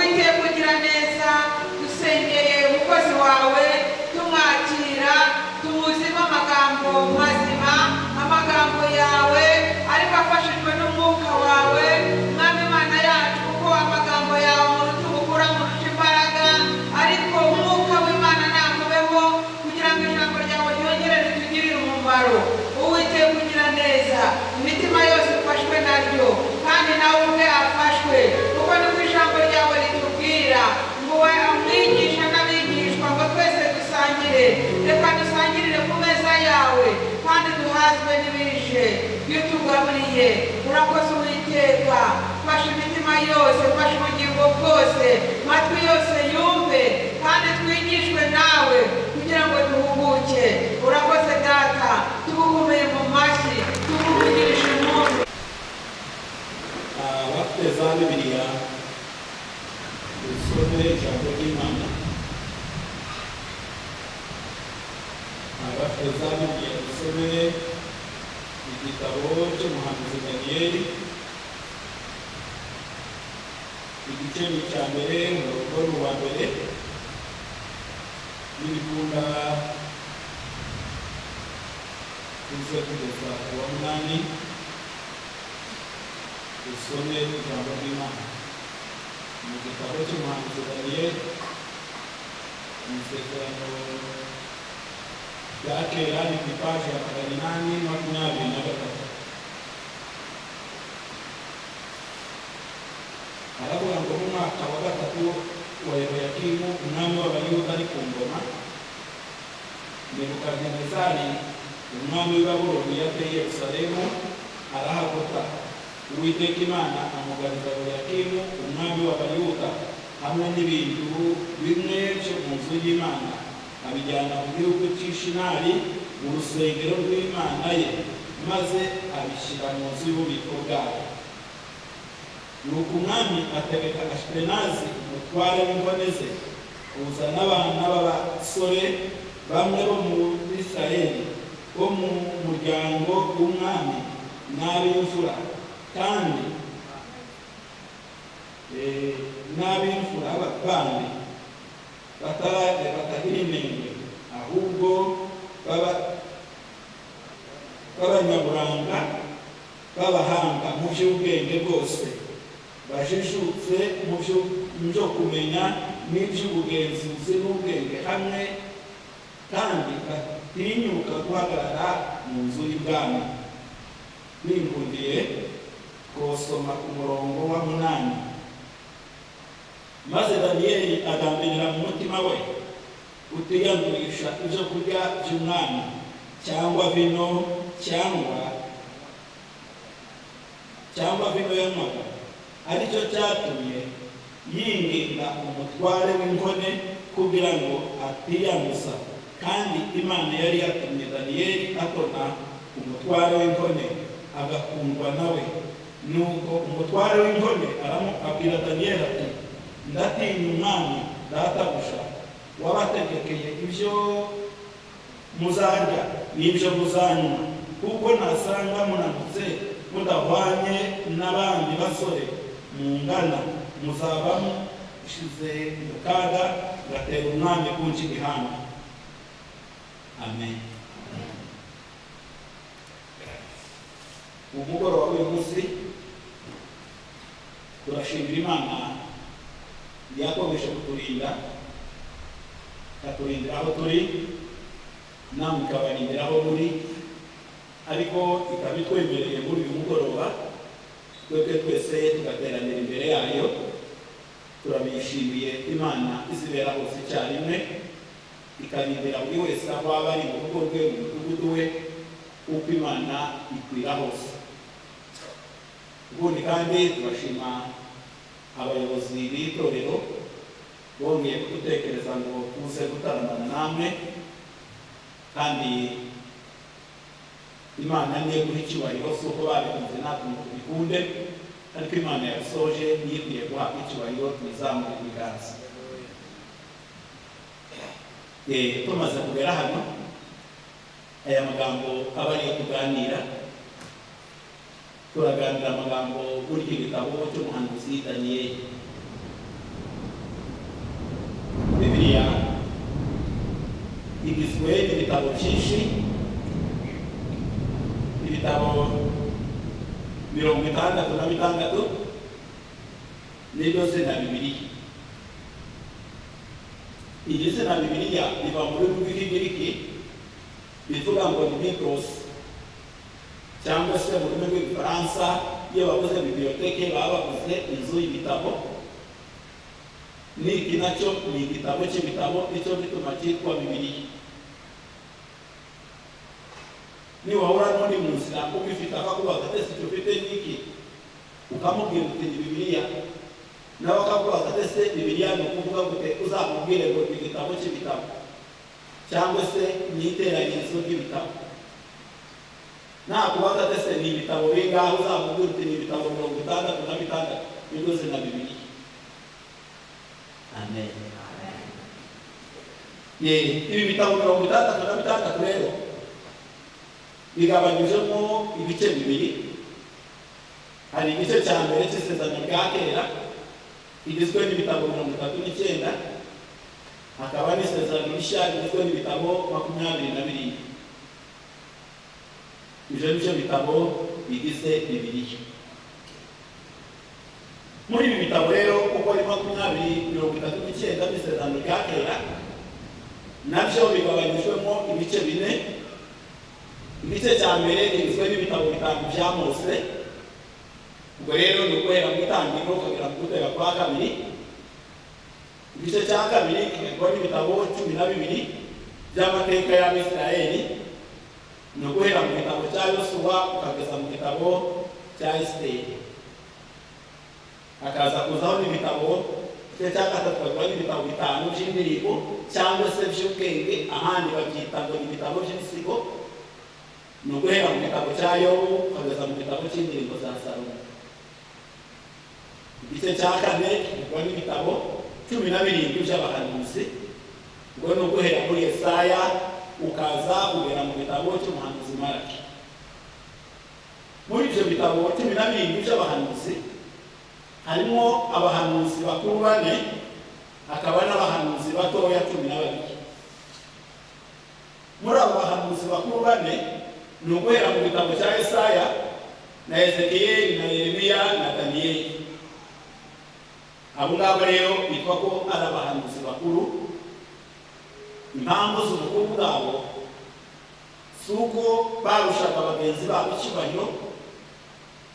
Uwiteka ugira neza, dusengeye umukozi wawe, tumwakira, tumuzimo amagambo mazima, amagambo yawe ariko afashijwe n'umwuka wawe. Mwami Imana yacu, kuko amagambo yawe umuntu tubukura murusha imbaraga, ariko umwuka w'Imana nakubeho kugira ngo ijambo ryawe ryongere ritugirire umumaro. Uwiteka ugira neza, imitima yose ifashwe naryo, kandi nawe ubwe afashwe, kuko nibwo ijambo ryawe ritubwira ngo umwigisha n'abigishwa ngo twese dusangire. Reka dusangirire ku meza yawe kandi duhazwe n'ibije iyo tugaburiye. Urakoze Uwiteka, fasha imitima yose, fasha ubugingo bwose, matwi yose yumve kandi twigishwe nawe kugira ngo duhuguke. Urakoze Data, tugukomeye mu mashyi, tukuvugirisha impundu. Abafite za Bibiliya, dusome ijambo ry'Imana. Abafite za Bibiliya, dusome igitabo cy'umuhanuzi Daniyeli, igice ni icya mbere, umurongo ni uwa mbere. N'ibikunda tuze kugeza ku wa munani. Dusome ijambo ry'Imana mu gitabo cy'umuhanuzi Daniyeli, mu Isezerano rya Kera, ni ku ipaji ya 823. Aravuga ngo: mu mwaka wa gatatu wa Yehoyakimu umwami w'Abayuda ari ku ngoma, Nebukadinezari umwami w'i Babuloni yateye Yerusalemu arahagota. Uwiteka Imana amugabiza Yehoyakimu umwami w'Abayuda hamwe n'ibintu bimwe byo mu nzu y'Imana, abijyana mu gihugu cy'Ishinari mu rusengero rw'Imana ye, maze abishyira mu nzu y'ububiko bwayo. Nuko umwami ategeka Ashipenazi umutware w'inkone ze kuzana abana b'abasore bamwe bo mu Bisirayeli bo mu muryango w'umwami n'ab'imfura, kandi n'ab'imfura bandi batagira inenge, ahubwo b'abanyaburanga, b'abahanga mu by'ubwenge bwose, bajijutse mu byo kumenya n'iby'ubugenzuzi n'ubwenge hamwe, kandi batinyuka guhagarara mu nzu y'ibwami. Ningundiye twosoma ku murongo wa munani: maze Daniyeli agambirira mu mutima we utiyandurisha ibyo kurya by'umwami cyangwa vino cyangwa vino yanywaga, aricyo cyatumye yinginga umutware w'inkone kugira ngo atiyanduza. Kandi Imana yari yatumye Daniyeli atona umutware w'inkone, agakundwa nawe. Nuko umutware w'inkone abwira Daniyeli ati: "Ndatinya umwami databuja wabategekeye ibyo muzarya n'ibyo muzanywa, kuko nasanga munanutse mudahwanye n'abandi basore mungana, muzaba mushize mu kaga, ngatera umwami kunca igihanga." Amen. Umugoroba w'uyu munsi turashimira Imana yakomeje kuturinda, ikaturindira aho turi, namwe ikabarindira aho muri, ariko ikaba itwemereye muri uyu mugoroba twebwe twese tugateranira imbere yayo. Turabishimiye Imana izibera hose icyarimwe, ikarindira buri wese aho aba ari, mu rugo rwe, mu mudugudu we, kuko Imana ikwira hose. Ubundi kandi turashima abayobozi b'itorero bongeye kudutekereza ngo tuze gutaramana namwe, kandi Imana niyo guha icyubahiro. Si uko babikunze natwe ngo tubikunde, ariko Imana yabisoje, niyo ikwiye guhabwa icyubahiro. Tuyizamure ibiganza. Tumaze kugera hano, aya magambo aba ariyo tuganira. Turaganira amagambo muri iki gitabo cy'umuhanuzi Daniyeli. Igizwe n'ibitabo byinshi, ibitabo 66, niryo zina Bibiliya. Iri zina Bibiliya riva mu rurimi rw'Ikigiriki bivuga ngo ni biblos, cyangwa se mu rurimi rw'Igifaransa iyo bavuze bibliothèque baba bavuze inzu y'ibitabo. N'iki nacyo ni igitabo cy'ibitabo, nicyo gituma cyitwa Bibiliya. Niwahura n'undi mu nzira ubifite akakubaza ati: "Ese icyo ufite ni iki?" ukamubwira uti: "Ni Bibiliya." Nawe akakubaza ati: "Ese Bibiliya ni ukuvuga gute?" Uzamubwire ngo ni igitabo cy'ibitabo, cyangwa se ni iteranyirizo ry'ibitabo. Nakubaza ati: "Ese ni ibitabo bingahe?" Uzamubwira uti: "Ni ibitabo 66." Niryo zina Bibiliya. Amen. Ye, ibi bitabo 66 rero bigabanyijemo ibice bibiri. Hari igice cya mbere cy'Isezerano rya Kera kigizwe n'ibitabo 39, hakaba n'Isezerano Rishya rigizwe n'ibitabo 27. Ibyo ni byo bitabo bigize Bibiliya. Muri ibi bitabo rero uko ari 20, 39 by'Isezerano rya Kera nabyo bigabanyijwemo ibice bine. Igice cya mbere kigizwe n'ibitabo bitanu bya Mose. Ubwo rero ni uguhera mu Itangiriro ukagera mu Gutera kwa Kabiri. Igice cya kabiri kigizwe n'ibitabo 12 by'amateka y'Abisirayeli, ni uguhera mu gitabo cya Yosuwa ukageza mu gitabo cya Esiteri. Hakaza kuzaho n'ibitabo, igice cya gatatu kagizwe n'ibitabo bitanu by'indirimbo cyangwa se by'ubwenge, ahandi babyita ngo ni ibitabo by'ibisigo, ni uguhera mu gitabo cya Yobu ukageza mu gitabo cy'Indirimbo za Salomo. Igice cya kane kigizwe n'ibitabo 17 by'abahanuzi. Ubwo ni uguhera muri Yesaya ukaza kugera mu gitabo cy'umuhanuzi Maraki. Muri ibyo bitabo 17 by'abahanuzi harimo abahanuzi bakuru bane, hakaba n'abahanuzi batoya 12. Muri abo bahanuzi bakuru bane ni uguhera mu gitabo cya Yesaya na Ezekiyeli na Yeremiya na Daniyeli. Abo ngabo rero bitwa ko ari abahanuzi bakuru. Impamvu z'ubukuru bwabo si uko barushaga bagenzi babo icyubahiro,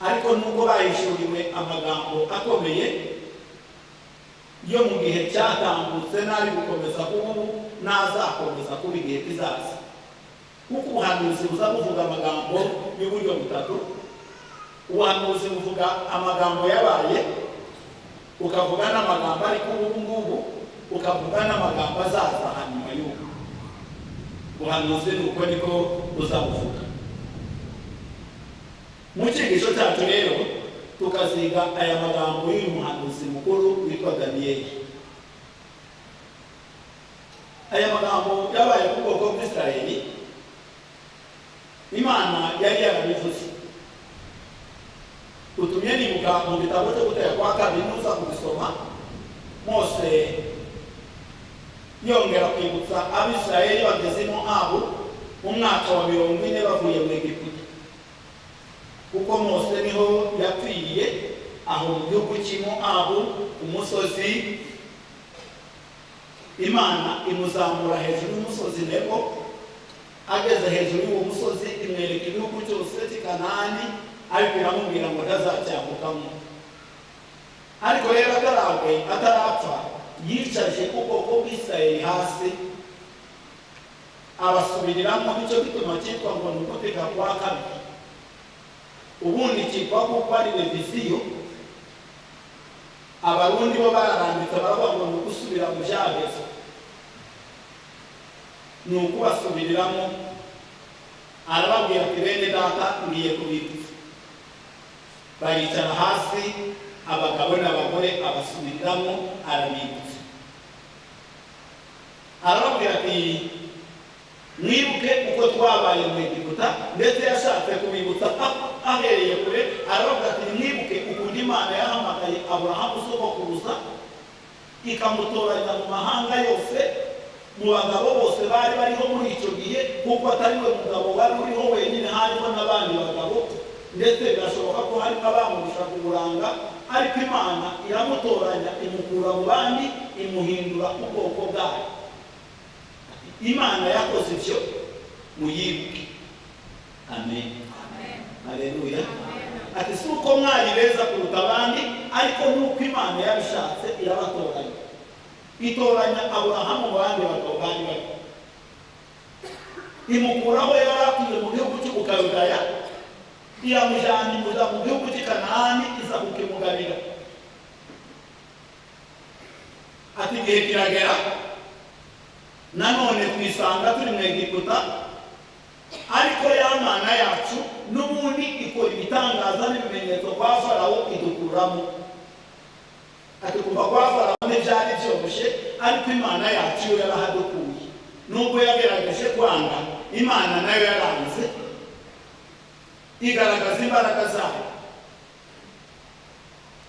ariko nuko bahishuriwe amagambo akomeye yo mu gihe cyatambutse n'ari gukomeza kuba ubu n'azakomeza kuba igihe kizaza, kuko ubuhanuzi buza buvuga amagambo y'uburyo butatu. Ubuhanuzi buvuga amagambo yabaye, ukavuga n'amagambo ari kuba ubu ngubu, ukavuga n'amagambo azaza hanyuma y'ubu. Ubuhanuzi ni uko niko buzabuvuga. Mu cyigisho cyacu rero tukaziga aya magambo y'uyu muhanuzi mukuru witwa Daniyeli. Aya magambo yabaye ku bwoko bw'Isirayeli, Imana yari yarabivuze. Utumye nibuka mu gitabo cyo Gutera kwa Kabiri, nuza kubisoma, Mose yongera kwibutsa Abisirayeli bageze i Mowabu mu mwaka wa 40 bavuye mu Egiputa, kuko Mose niho yapfiriye, aho mu gihugu cy'i Mowabu ku musozi. Imana imuzamura hejuru y'umusozi Nebo. Ageze hejuru y'uwo musozi imwereka igihugu cyose cy'i Kanani, ariko iramubwira ngo ntazacyambukamo. Ariko rero ataragwe atarapfa, yicaje ubwoko bw'Isirayeli hasi abasubiriramo. Nicyo gituma cyitwa ngo ni Ugutega kwa Kabiri. Ubundi cyitwa kuko ari révision. Abarundi bo bararanditse baravuga ngo ni ugusubira mu byagezwe, ni ukubasubiriramo. Arababwira ati: "Bene data, ngiye kubibutsa." Baricara hasi, abagabo n'abagore, abasubiriramo, arabibutsa, arababwira ati: "Mwibuke uko twabaye mu Egiputa." Ndetse yashatse kubibutsa ahereye kure. Arababwira ati: "Mwibuke ukuntu Imana yahamagaye Aburahamu sogokuruza, ikamutoranya mu mahanga yose." Mu bagabo bose bari bariho muri icyo gihe, kuko atari we mugabo wari uriho wenyine, harimo n'abandi bagabo, ndetse birashoboka ko harimo abamurushaga uburanga, ariko Imana iramutoranya, imukura mu bandi, imuhindura ubwoko bwayo. Imana yakoze ibyo, muyibuke. Amen, haleluya. Ati si uko mwari beza kuruta abandi, ariko nuko Imana yabishatse, irabatoranya, itoranya Aburahamu mu bandi bagabo bari bari, imukuraho yari atuye mu gihugu cy'Ubukaludaya, iramujyana, imuza mu gihugu cy'i Kanahani, iza kukimugabira. Ati igihe kiragera nanone twisanga turi mu Egiputa, ariko ya Mana yacu n'ubundi ikora ibitangaza n'ibimenyetso kwa Farawo, idukuramo. Ati kuva kwa Farawo ntibyari byoroshye, ariko Imana yacu yo yarahadukuye. Nubwo yagerageje kwanga, Imana nayo yaranze, igaragaza imbaraga zayo.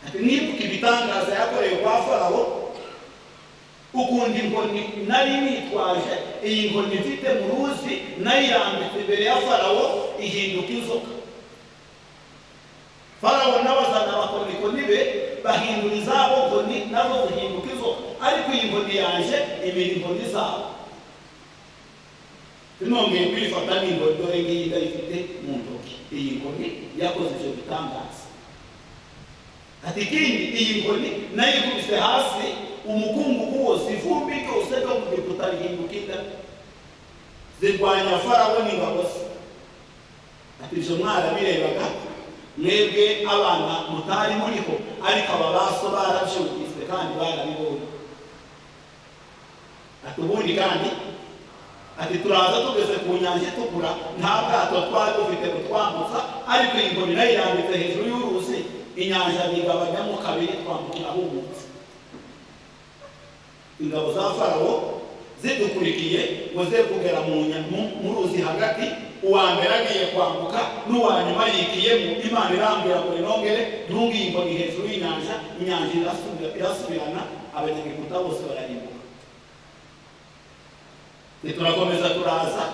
Ati mwibuke ibitangaza yakoreye kwa Farawo, ukunda inkoni nari nitwaje, iyi nkoni mfite mu ruzi, nayirambitse imbere ya Farawo, ihinduka inzoka. Farawo n'abazana abakonikoni be bahindura izabo nkoni, nazo zihinduka inzoka, ariko iyi nkoni yanje imira inkoni zabo. Nongeye kuyifata n'inkoni, dore ngiyi ndayifite mu ntoki. Iyi nkoni yakoze icyo gitangaza. Ati ikindi, iyi nkoni nayikubise hasi, umukungugu wose, ivumbi ryose ryo mu gikuta rihinduka inda, zirwanya Farawo n'ingabo ze. Ati ibyo mwarabirebaga mwebwe abana mutari muriho, ariko aba baso barabyumvise kandi barabibonye. Ati ubundi kandi, ati turaza tugeze ku Nyanja Itukura, nta bwato twari dufite butwambutsa, ariko iyi nkoni nayo irambitse hejuru y'uruzi, inyanja bigabanyamo kabiri, twambukira humutse. Ingabo za Farawo zidukurikiye ngo ze kugera mu ruzi hagati, uwa mbere agiye kwambuka n'uwa nyuma yikiyemo, Imana irambwira ngo ninongere ntunge iyi nkoni hejuru y'inyanja, inyanja irasubirana, Abanyegiputa bose bararimbuka. Turakomeza turaza.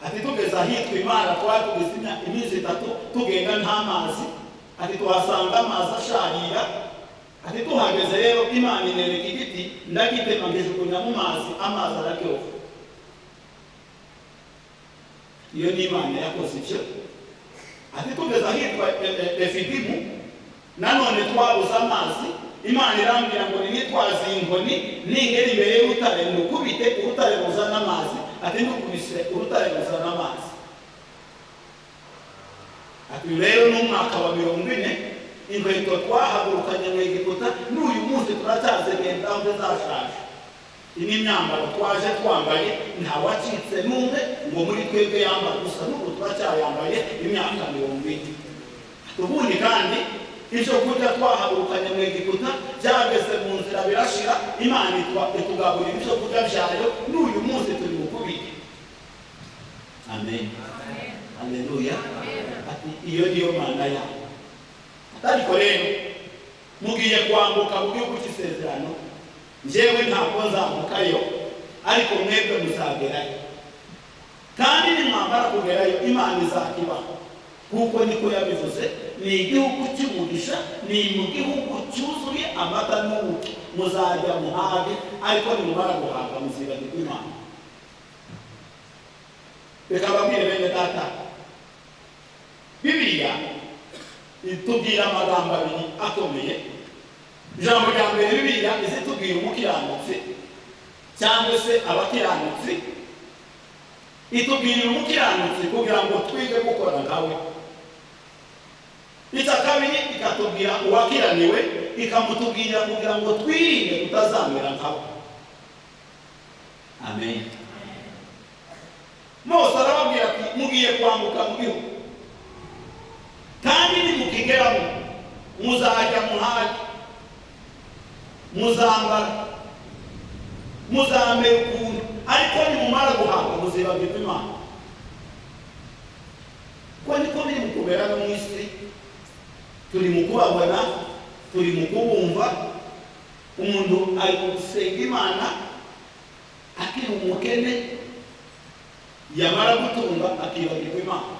Ati tugeze ahitwa Imana, twari tugeze iminsi 3 tugenda nta mazi. Ati tuhasanga amazi asharira. Ati tuhageze rero, Imana inereka igiti, ndagitema, nkijugunya mu mazi, amazi araryoha. Iyo ni Imana yakoze ibyo. Ati tugeze ahitwa Refidimu, nanone twabuze amazi, Imana irambwira ngo ninitwaze iyi nkoni, ningera imbere y'urutare ndukubite, urutare ruzana amazi. Ati ndukubise urutare ruzana amazi. Ati rero ni umwaka wa 40, inkweto twahagurukanye mu Egiputa n'uyu munsi turacyazigenda aho zashaje. Iyi ni imyambaro twaje twambaye, ntawacitse n'umwe ngo muri twebwe yambara gusa, n'ubu turacyayambaye imyaka 40. Ubundi kandi ibyo kurya twahagurukanye mu Egiputa byageze mu nzira birashira, Imana itugaburira ibyo kurya byayo, n'uyu munsi turi mu kubirya. Amen, haleluya. Ati iyo niyo Mana yawe. Ariko rero mugiye kwambuka mu gihugu cy'isezerano, njyewe ntabwo nzambukayo, ariko mwebwe muzagerayo, kandi nimwamara kugerayo Imana izakibaha, kuko niko yabivuze. Ni igihugu cy'umugisha, ni mu gihugu cyuzuye amata n'ubuki. Muzajya muhage, ariko nimumara guhaga muzibagirwa Imana. Reka babwire bene data, Bibiliya itubwira amagambo abiri akomeye. Ijambo rya mbere, Bibiliya izitubwira umukiranutsi cyangwa se abakiranutsi. Itubwirira umukiranutsi kugira ngo twige gukora nkawe. Icya kabiri, ikatubwira uwakiraniwe, ikamutubwira kugira ngo twirinde tutazamera nkawe. Amen. Mose arababwira ati mugiye kwambuka mu gihugu, kandi nimukigeramo muzajya muhage, muzambara, muzamera ukuntu, ariko nimumara guhabwa muzibagirwa Imana. Ko niko biri mu kubera no mu isi, turi mu kubabona, turi mu kubumva. Umuntu ari gusenga Imana. Akiri umukene, yamara gutunga akibagirwa Imana.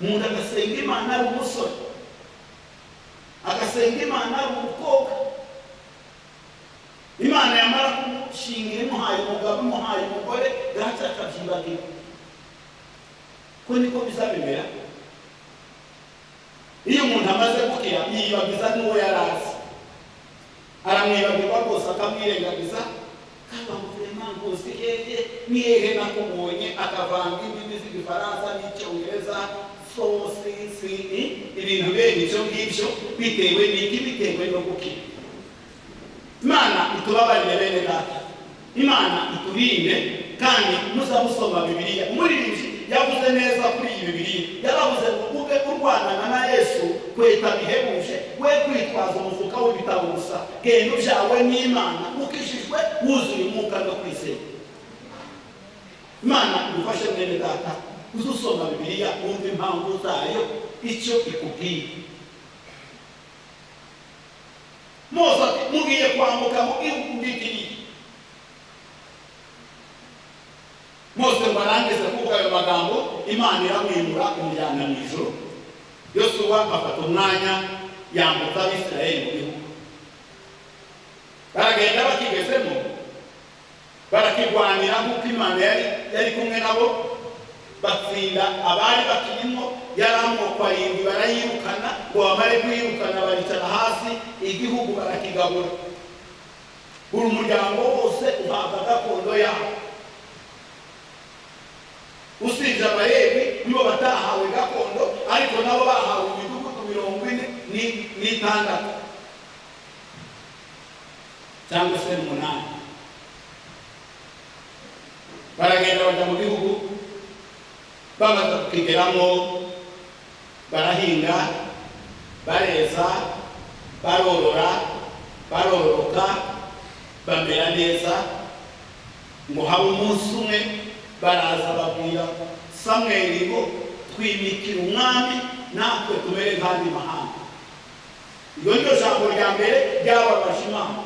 Umuntu agasenga Imana ari umusore, agasenga Imana ari umukobwa, Imana yamara kumushingira, imuhaye umugabo, imuhaye umugore, gaca akabyibagirwa. Ko niko bizabimera. Iyo umuntu amaze gukira, yibagiza n'uwo yari azi, aramwibagirwa rwose, akamwirengagiza. Kaba nkuzi hehe, ni hehe nakubonye? Akavanga indimi z'Igifaransa n'Icyongereza, so si si ibintu bene ibyo ngibyo. Bitewe n'iki? Bitewe no gukira. Imana itubabarire, bene Data, Imana iturinde. Kandi muzamusoma Bibiliya. Umuririmbyi yavuze neza kuri iyi Bibiliya, yaravuze ngo ube urwanana na Yesu kweta bihebuje, we kwitwaza umufuka w'ibitabo gusa. Genda ubyawe n'Imana, ukijijwe, wuzuye umwuka no kwizera. Imana igufashe, mwene Data. Uze usoma Bibiliya, wumve impamvu zayo, icyo ikubwiye. Mose ati: "Mugiye kwambuka mu gihugu ngikiriye." Mose ngo arangize kuvuga ayo magambo, Imana iramwimura, imujyana mu ijuru. Yosuwa afata umwanya, yambutsa Abisirayeli mu gihugu. Baragenda, bakigezemo barakirwanira nk'uko Imana yari kumwe nabo, batsinda abari bakirimo. Yari amoko arindwi, barayirukana. Ngo bamare kuyirukana, baricara hasi, igihugu barakigabura, buri muryango wose uhabwa gakondo yabo, usibye Abalewi, nibo batahawe gakondo, ariko nabo bahawe imidugudu 46 cyangwa se 8. Baragenda bajya mu gihugu, bamaze kukigeramo barahinga, bareza, barorora, barororoka, bamera neza. Ngo habe umunsi umwe baraza babwira Samweli ngo: "Twimikire umwami, natwe tumere nk'andi mahanga." Iryo ni ryo jambo rya mbere ryababaje Imana: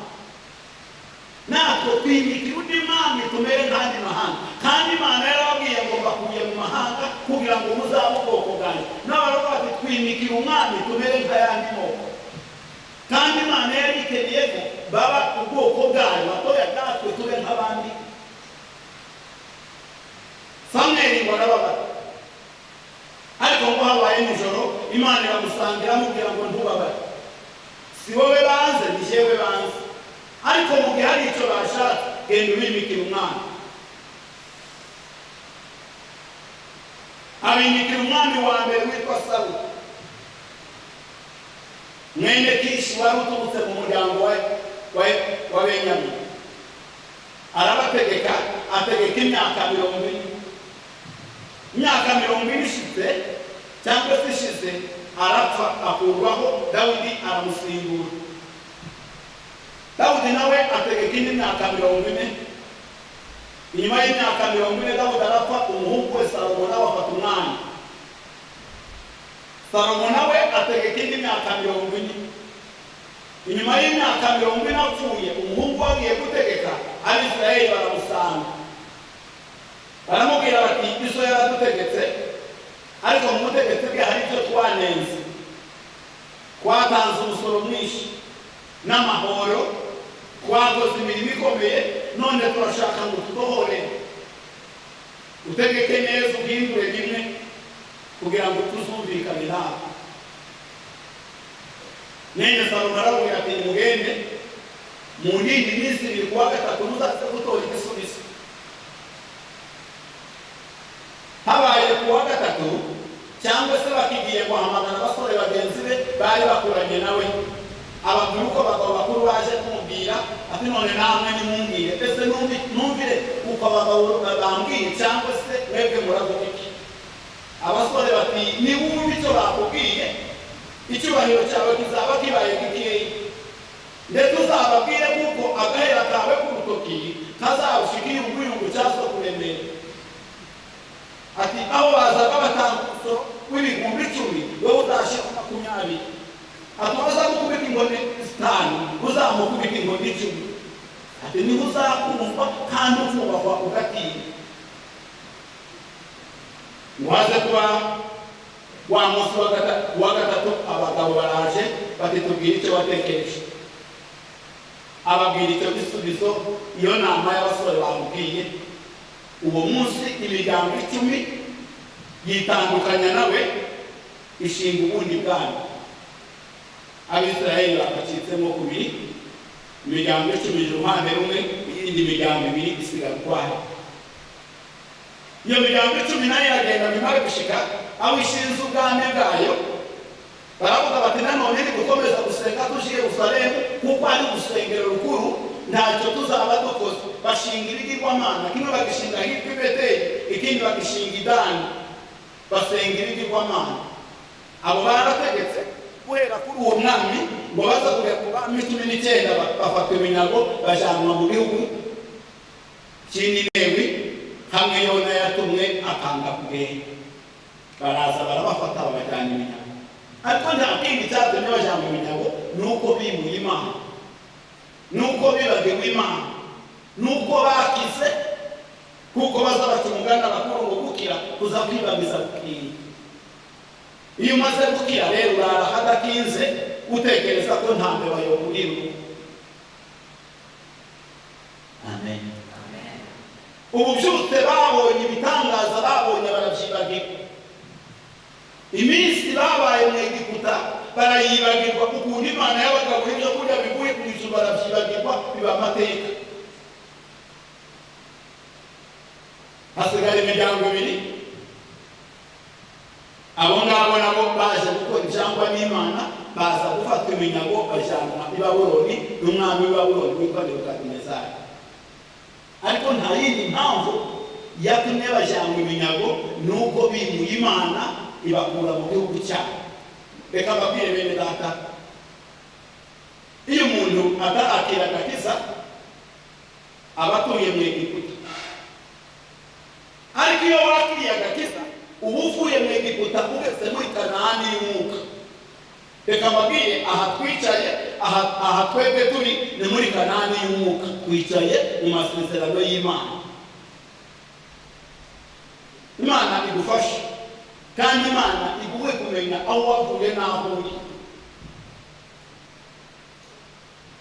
"Natwe twimikira undi mwami, tumere nk'andi mahanga." Kandi Imana yarababwiye ngo: "Mbakuye mu mahanga kugira ngo muzabe ubwoko bwanjye." N'abaravuga bati: "Twimikira umwami, tumere nk'ayandi moko." Kandi Imana yari ikeneye ko baba ubwoko bwayo, batoya, natwe tube nk'abandi. Samweli ngo arababara, ariko ngo habaye nijoro, Imana iramusangira, amubwira ngo: "Ntubabare, si wowe banze, ni jyewe banze. Ariko mu gihe hari icyo bashatse, genda ubimikira umwami." Abimikira umwami wa mbere witwa Sawuli, mwene Kishi, wari uturutse mu muryango wa Benyamini. Arabategeka, ategeka imyaka 40. Imyaka 40 ishize, cyangwa se ishize, arapfa, akurwaho, Dawidi aramusimbura. Dawudi nawe ategeka indi myaka 40. Inyuma y'imyaka 40 Dawudi arapfa, umuhungu we Salomo nawe afata umwanya. Salomo nawe ategeka indi myaka 40. Inyuma y'imyaka 40 apfuye, umuhungu we agiye gutegeka, Abisirayeli baramusanga, baramubwira bati: "Iso yaradutegetse, ariko mu butegetsi bwe hari ibyo twanenze. Twatanze umusoro mwinshi n'amahoro, twakoze imirimo ikomeye. None turashaka ngo tudohore, utegeke neza, uhindure bimwe kugira ngo tuzumvikane nawe." Mwene Salomo arababwira ati: "Nimugende, mu yindi minsi 2, kuwa gatatu, muzaze gutora igisubizo." Habaye kuwa gatatu, cyangwa se bakigiye guhamagara abasore bagenzi be bari bakuranye nawe, ababwira uko abagabo bakuru baje kumubwira. Ati: "None namwe nimumbwire, ese numvire uko abagabo bambwiye, cyangwa se mwebwe muravuga iki?" Abasore bati: "Niwumva icyo bakubwiye, icyubahiro cyawe kizaba kibaye gikeya, ndetse uzababwire kuko agahera kawe k'urutoki kazarushika iyunguyungu cya so kuremera." Ati: "Aho bazaga batanga umusoro w'10,000, wowe uzashyira 20." Ati: "Uzamukubita inkoni 5, uzamukubita inkoni 10." Ati niho uzakumva kandi ukubahwa ugatinya. Waze kuba wa munsi wa gatatu, abagabo baraje bati tubwire icyo watekereje. Ababwira icyo gisubizo. Iyo nama y'abasore bamubwiye uwo munsi, imiryango 10 yitandukanya nawe, ishinga ubundi bwami. Abisirayeli bakacitsemo kubiri, imiryango 10 iruhande rumwe, iyindi miryango 2 isigara ukwayo. Iyo miryango 10 nayo iragenda, bimara gushika aho ishinze ubwami bwayo, baravuga bati nanone nigukomeza gusenga tuje i Yerusalemu, kuko ari urusengero rukuru, ntacyo tuzaba dukoze. Bashinga ibigirwamana, kimwe bagishinga hitwa i Beteli, ikindi bagishinga i Dani, basenga ibigirwamana. Abo barategetse guhera kuri uwo mwami ngo baza kugera ku bami 19, bafatwa iminyago, bajanwa mu gihugu cy'Ininewi, hamwe Yona yatumwe akanga kugenda. Baraza barabafata, babajyana iminyago. Ariko nta kindi cyatumye bajyana iminyago, ni uko bimuye Imana, ni uko bibagiwe Imana, ni uko bakize. Kuko baza baca umugani abakuru ngo gukira kuza kwibagiza gukinga. Iyo umaze gukira rero, urara hadakinze, utekereza ko nta mbeba yokurira urugo. Amen. Ubu byose babonye, ibitangaza babonye barabyibagirwa, iminsi babaye mu Egiputa barayibagirwa, ukuntu Imana yabagaburira ibyo kurya bivuye ku ijuru barabyibagirwa, biba amateka. Hasigara imiryango 2. Abo ngabo nabo baje gukora ibyangwa n'Imana, baza gufatwa iminyago, bajyanwa i Babuloni n'umwami w'i Babuloni witwa Nebukadinezari. Ariko nta yindi mpamvu yatumye bajyanwa iminyago, ni uko bimuye Imana, ibakura mu gihugu cyabo. Reka mbabwire bene data, iyo umuntu atarakira agakiza aba atuye mu Egiputa, ariko iyo wakiriye agakiza uba uvuye mu Egiputa, ugeze muri Kanahani y'umwuka. Reka mbabwire, aha twicaye, aha twebwe turi ni muri Kanahani y'umwuka, twicaye mu masezerano y'Imana. Imana igufashe kandi Imana iguhe kumenya aho wavuye n'aho uri.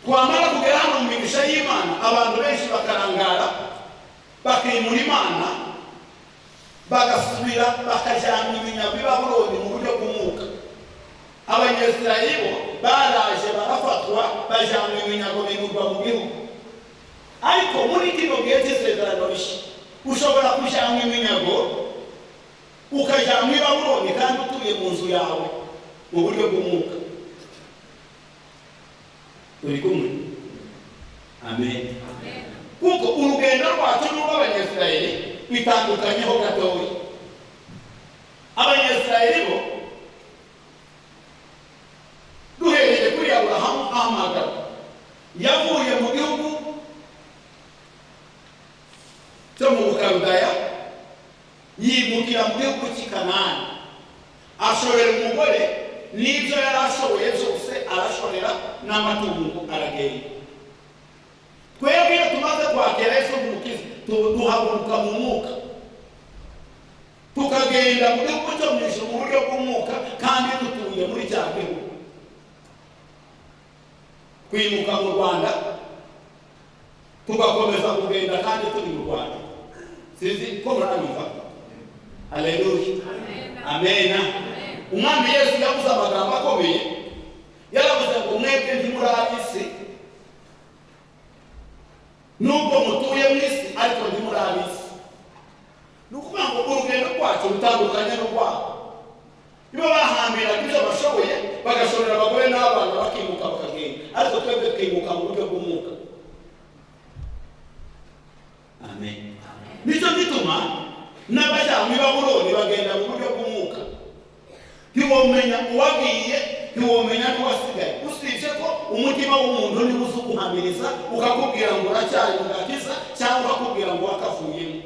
Twamara kugera hano mu migisha y'Imana, abantu benshi bakarangara, bakimura Imana, bagasubira bakajyana iminyago i Babuloni mu buryo bw'umwuka. Abanyesirayeli bo baraje barafatwa, bajyanwa iminyago, bimurwa mu gihugu. Ariko muri kino gihe cy'isezerano rishya, ushobora kujyanwa iminyago, ukajyanwa i Babuloni kandi utuye mu nzu yawe mu buryo bw'umwuka. Turi kumwe? Amen. Kuko urugendo rwacu n'urw'Abanyesirayeli bitandukanyeho gatoya. Abanyesirayeli bo, duhereye kuri Aburahamu ahamagara, yavuye mu gihugu cyo mu Bukaludaya, yimukira mu gihugu cy'i Kanani, ashorera umugore n'ibyo yari ashoboye byose, arashorera n'amatungo, aragenda. Twebwe iyo tumaze kwakira Yesu nk'Umukiza, duhaguruka mu mwuka, tukagenda mu gihugu cyo mu ijuru mu buryo bw'umwuka, kandi dutuye muri cya gihugu. Twimuka mu Rwanda, tugakomeza kugenda kandi turi mu Rwanda. Sinzi ko muranyumva. Haleluya, amena. Umwami Yesu yavuze amagambo akomeye, yaravuze ngo mwebwe ntimuri ab'isi, nubwo mutuye mu isi, ariko ntimuri ab'isi. Ni ukuvuga ngo urugendo rwacu rutandukanye n'urwabo. Nibo bahambiraga ibyo bashoboye, bagashorera abagore n'abana, bakimuka bakagenda, ariko twebwe twimuka mu buryo bw'umwuka. Amen. Nicyo gituma n'abajyanwa i Babuloni bagenda mu buryo bw'umwuka, ntiwomenya uwagiye, ntiwomenya n'uwasigaye, usibye ko umutima w'umuntu niwo uza uguhamiriza, ukakubwira ngo uracyari mu gakiza, cyangwa akubwira ngo wakavuyemo.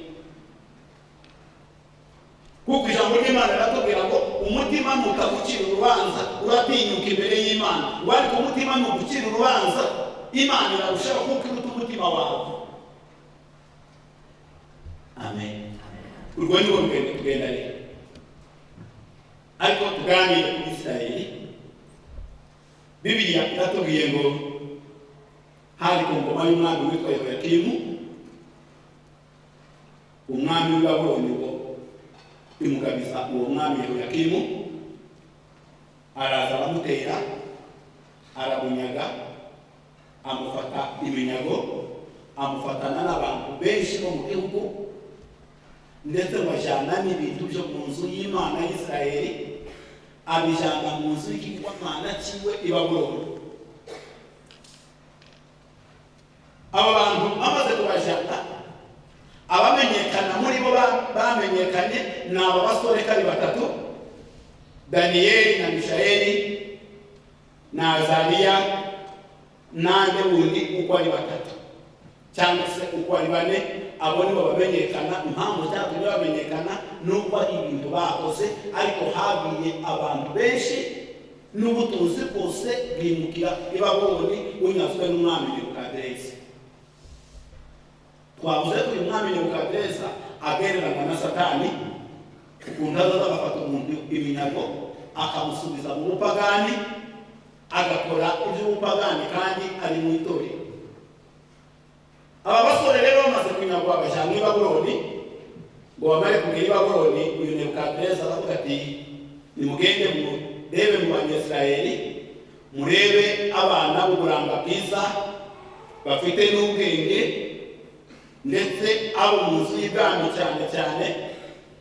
Kuko ijambo ry'Imana riratubwira ngo umutima nutagucira urubanza uratinyuka imbere y'Imana, ngo ariko umutima nugucira urubanza, Imana irarushaho, kuko iruta. n'umutima wawe. Amen. Urwo ni rwo rugendo tugenda rero. Ariko tuganire kuri Isirayeli. Bibiliya iratubwiye ngo hari ku ngoma y'umwami witwa Yehoyakimu, umwami w'i Babuloni ngo imugabiza uwo mwami Yehoyakimu, araza aramutera, aramunyaga, amufata iminyago, amufatana n'abantu benshi bo mu gihugu, ndetse bajyana n'ibintu byo mu nzu y'Imana y'Isirayeli, abijyana mu nzu y'ikigirwamana cyiwe i Babuloni. Aba bantu bamaze kubajyana, abamenyekana muri bo bamenyekanye ni aba basore kari batatu: Daniyeli na Mishayeli na Azariya n'ande wundi, uko ari batatu cyangwa se uko ari bane. Abo nibo bamenyekana. Impamvu cyatumye bamenyekana nuko ari ibintu bakoze, ariko hagiye abantu benshi n'ubutunzi bwose bwimukira i Babuloni bunyazwe n'umwami Nebukadineza. Twavuze ko uyu mwami Nebukadineza agereranywa na Satani, ukuntu azaza agafata umuntu iminyago akamusubiza mu bupagani, agakora iby'ubupagani kandi ari mu itorero. Aba basore rero bamaze kunyagwa bajyanwa i Babuloni, ngo bamare kugera i Babuloni, uyu Nebukadineza aravuga ati: "Nimugende murebe mu Banyisirayeli, murebe abana b'uburanga bwiza bafite n'ubwenge, ndetse abo mu nzu y'ibwami cyane cyane,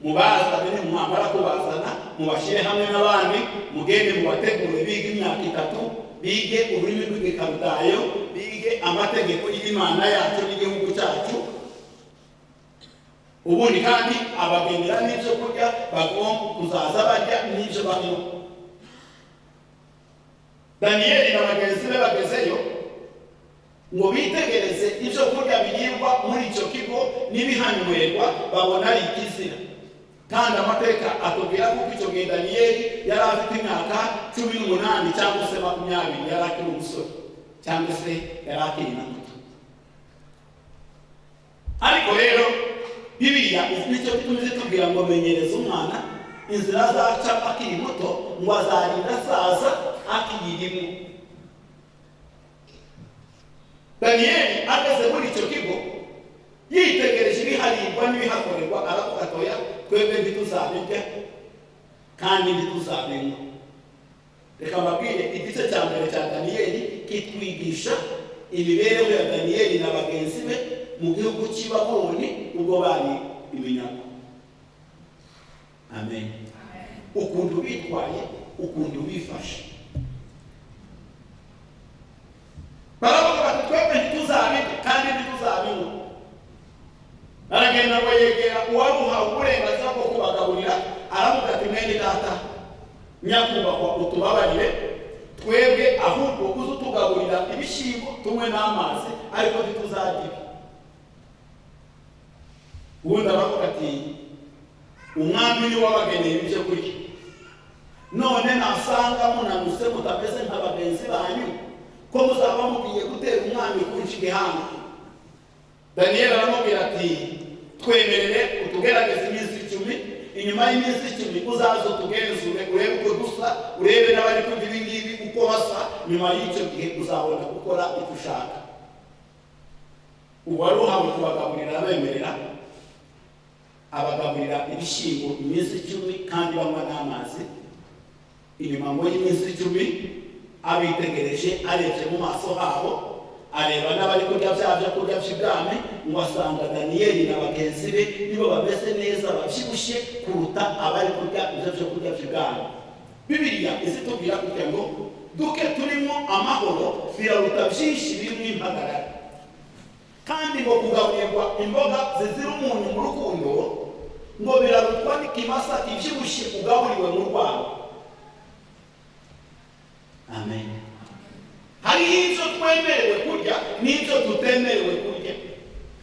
mubazane. Nimwamara kubazana, mubashyire hamwe n'abandi, mugende mubategure bige imyaka 3, bige ururimi rw'Igikarudayo, bige amategeko y'Imana yacu n'igihugu cyacu. Ubundi kandi abagenera n'ibyo kurya bagomba kuzaza barya n'ibyo banywa." Daniyeli na bagenzi be bagezeyo ngo bitegereze ibyo kurya biribwa muri icyo kigo n'ibihanywerwa, babona ari ikizira. Kandi amateka atubwira ko icyo gihe Daniyeli yari afite imyaka 18 cyangwa se 20, yari akiri umusore cyangwa se yari akiri na muto. Ariko rero Bibiliya nicyo gitumye itubwira ngo: "Menyereza umwana inzira azaca akiri muto, ngo azarinda asaza akiyirimo." Daniyeli ageze muri icyo kigo, yitegereje ibiharibwa n'ibihakorerwa, aravuga: "Oya, twebwe ntituzabirya kandi ntituzabinywa." Reka mbabwire, igice cya mbere cya Daniyeli kitwigisha imibereho ya Daniyeli na bagenzi be mu gihugu cy'i Babuloni ubwo bari iminyago. Amen. Ukuntu bitwaye, ukuntu bifashe. Baravuga bati: "Twebwe ntituzabirya kandi ntituzabinywa." Aragenda ngo yegera uwari uhawe uburenganzira bwo kubagaburira, aravuga ati: "Mwene data, nyakubahwa, utubabarire twebwe, ahubwo uze utugaburira ibishyimbo tunywe n'amazi, ariko ntituzarya ibi." Ubundi aravuga ati: "Umwami ni wabageneye ibyo kurya, none nasanga munanutse mutameze nka bagenzi banyu, ko muzaba mugiye gutera umwami kunca igihanga?" Daniyeli aramubwira ati: "Twemerere utugerageze iminsi 10. Inyuma y'iminsi 10 uzaze utugenzure, urebe uko dusa, urebe n'abari kurya ibi ngibi uko basa. Nyuma y'icyo gihe uzabona gukora icyo ushaka." Uwari uhawe kubagaburira arabemerera, abagaburira ibishyimbo iminsi 10 kandi banywa n'amazi. Inyuma ngo y'iminsi 10, abitegereje, arebye mu maso habo, areba n'abari kurya bya byo kurya by'ibwami, ngo asanga Daniyeli na bagenzi be nibo bameze neza, babyibushye kuruta abari kurya ibyo byo kurya by'ibwami. Bibiliya izitubwira kugira ngo duke turimo amahoro biraruta byinshi birimo impagarara, kandi ngo kugaburirwa imboga zizira umunyu mu rukundo ngo birarutwa n'ikimasa kibyibushye ugaburiwe mu rwabo. Amen. Hariho ibyo twemerewe kurya n'ibyo tutemerewe kurya,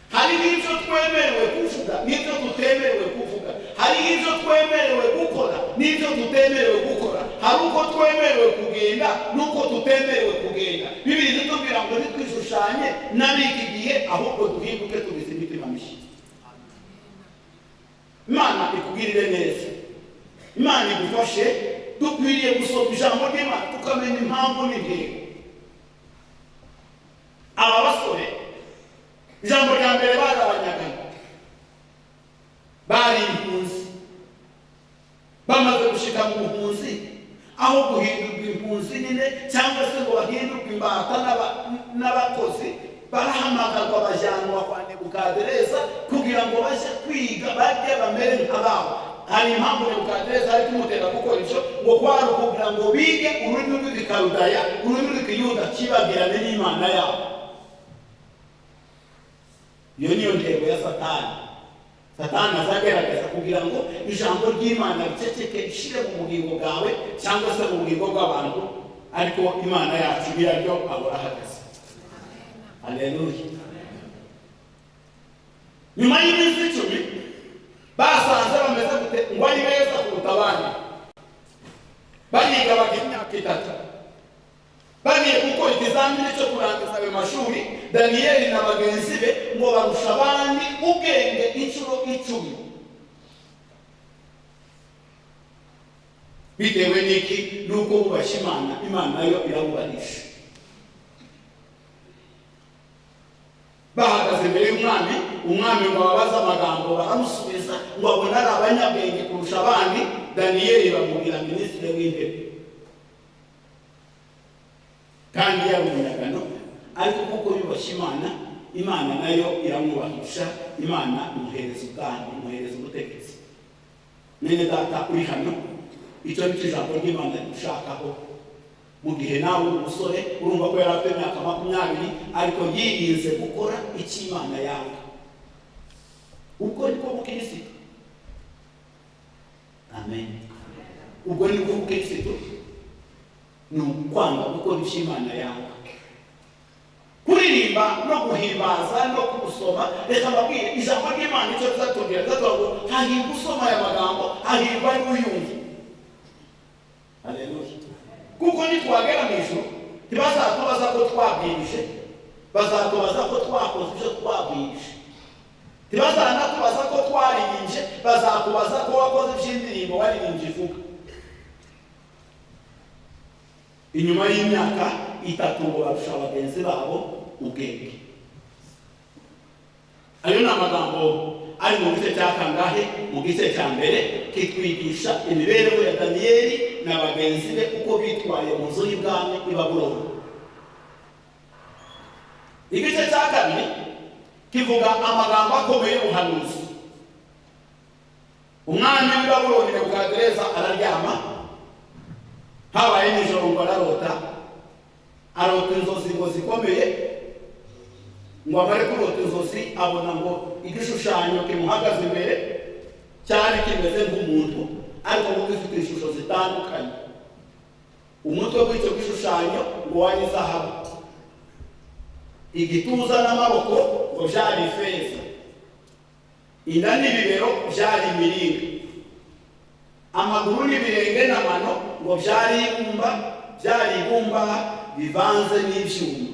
hariho ibyo twemerewe kuvuga n'ibyo tutemerewe kuvuga, hariho ibyo twemerewe gukora n'ibyo tutemerewe gukora, hari uko twemerewe kugenda n'uko tutemerewe kugenda. Bibiliya itubwira ngo ntitwishushanye. Ntitwishushanye n'ab'iki gihe, ahubwo duhinduke tubize imitima mishya. Imana ikugirire neza, Imana igufashe. Dukwiriye gusoma ijambo ry'Imana tukamenya impamvu n'intego. Aba basore, ijambo rya mbere, bari abanyagano, bari impunzi. Bamaze gushika mu buhunzi, aho guhindurwa impunzi nyine cyangwa se ngo bahindurwe imbata n'abakozi, barahamagarwa bajyanwa kwa Nebukadereza kugira ngo bajye kwiga, bajye bamere nk'ababo. Hari impamvu Nebukadereza ari kumutera gukora icyo, ngo kwari ukugira ngo bige ururimi rw'igikarudaya, ururimi rw'ikiyuda, kibagirane n'Imana yabo. Iyo niyo ntego ya Satani. Satani azagerageza kugira ngo ijambo ry'Imana riceceke, rishire mu bugingo bwawe cyangwa se mu bugingo bw'abantu, ariko Imana yacu nyiraryo ahora ahagaze. Haleluya! Nyuma y'iminsi 10 basanze bameze gute? Ngo ari beza kuruta abandi. Bariga, bagira imyaka 3. Bagiye gukora ikizamini cyo kurangiza ayo mashuri, Daniyeli na bagenzi be ngo barusha abandi ubwenge inshuro 10. Bitewe n'iki? Nuko bubashye Imana, Imana nayo irabubahisha. Bahagaze imbere y'umwami, umwami ngo ababaze amagambo, baramusubiza, ngo abone ari abanyabwenge kurusha abandi. Daniyeli bamubwira minisitiri w'intebe, kandi yari umunyagano, ariko kuko yubashye Imana, Imana nayo iramwubahisha. Imana imuhereza ubwami, imuhereza ubutegetsi. Mwene data uri hano, icyo ni cyo ijambo ry'Imana rigushakaho. Mu gihe nawe uri umusore, urumva ko yari afite imyaka 20, ariko yirinze gukora icyo Imana yanga. Ubwo nibwo bukirisitu. Amen. Ubwo nibwo bukirisitu, ni ukwanga gukora icyo Imana yanga. Kuririmba no guhimbaza no gusoma, reka mbabwire ijambo ry'Imana icyo tuzatubwira. Tuzatubwira ngo hahirwa usoma aya magambo, hahirwa n'uyumva. Haleluya! Kuko nitwagera mu ijuru, ntibazatubaza ko twabwirije, bazatubaza ko twakoze ibyo twabwirije. Ntibazanatubaza ko twaririmbye, bazakubaza ko wakoze iby'indirimbo waririmbye ivuga. Inyuma y'imyaka 3 ngo barusha bagenzi babo ubwenge. Ayo ni amagambo ari mu gice cya kangahe? Mu gice cya mbere, kitwigisha imibereho ya Daniyeli na bagenzi be, uko bitwaye mu nzu y'ibwami i Babuloni. Igice cya kabiri kivuga amagambo akomeye y'ubuhanuzi. Umwami w'i Babuloni Nebukadereza araryama, habaye nijoro ngo ararota, arota inzozi ngo zikomeye. Ngo amare kurota inzozi, abona ngo igishushanyo kimuhagaze imbere cyari kimeze nk'umuntu, ariko ngo gifite ishusho zitandukanye. Umutwe w'icyo gishushanyo ngo wari izahabu, igituza n'amaboko ngo byari ifeza, inda n'ibibero byari imiringa, amaguru n'ibirenge n'amano ngo byari ibumba, byari ibumba bivanze n'ibyuma.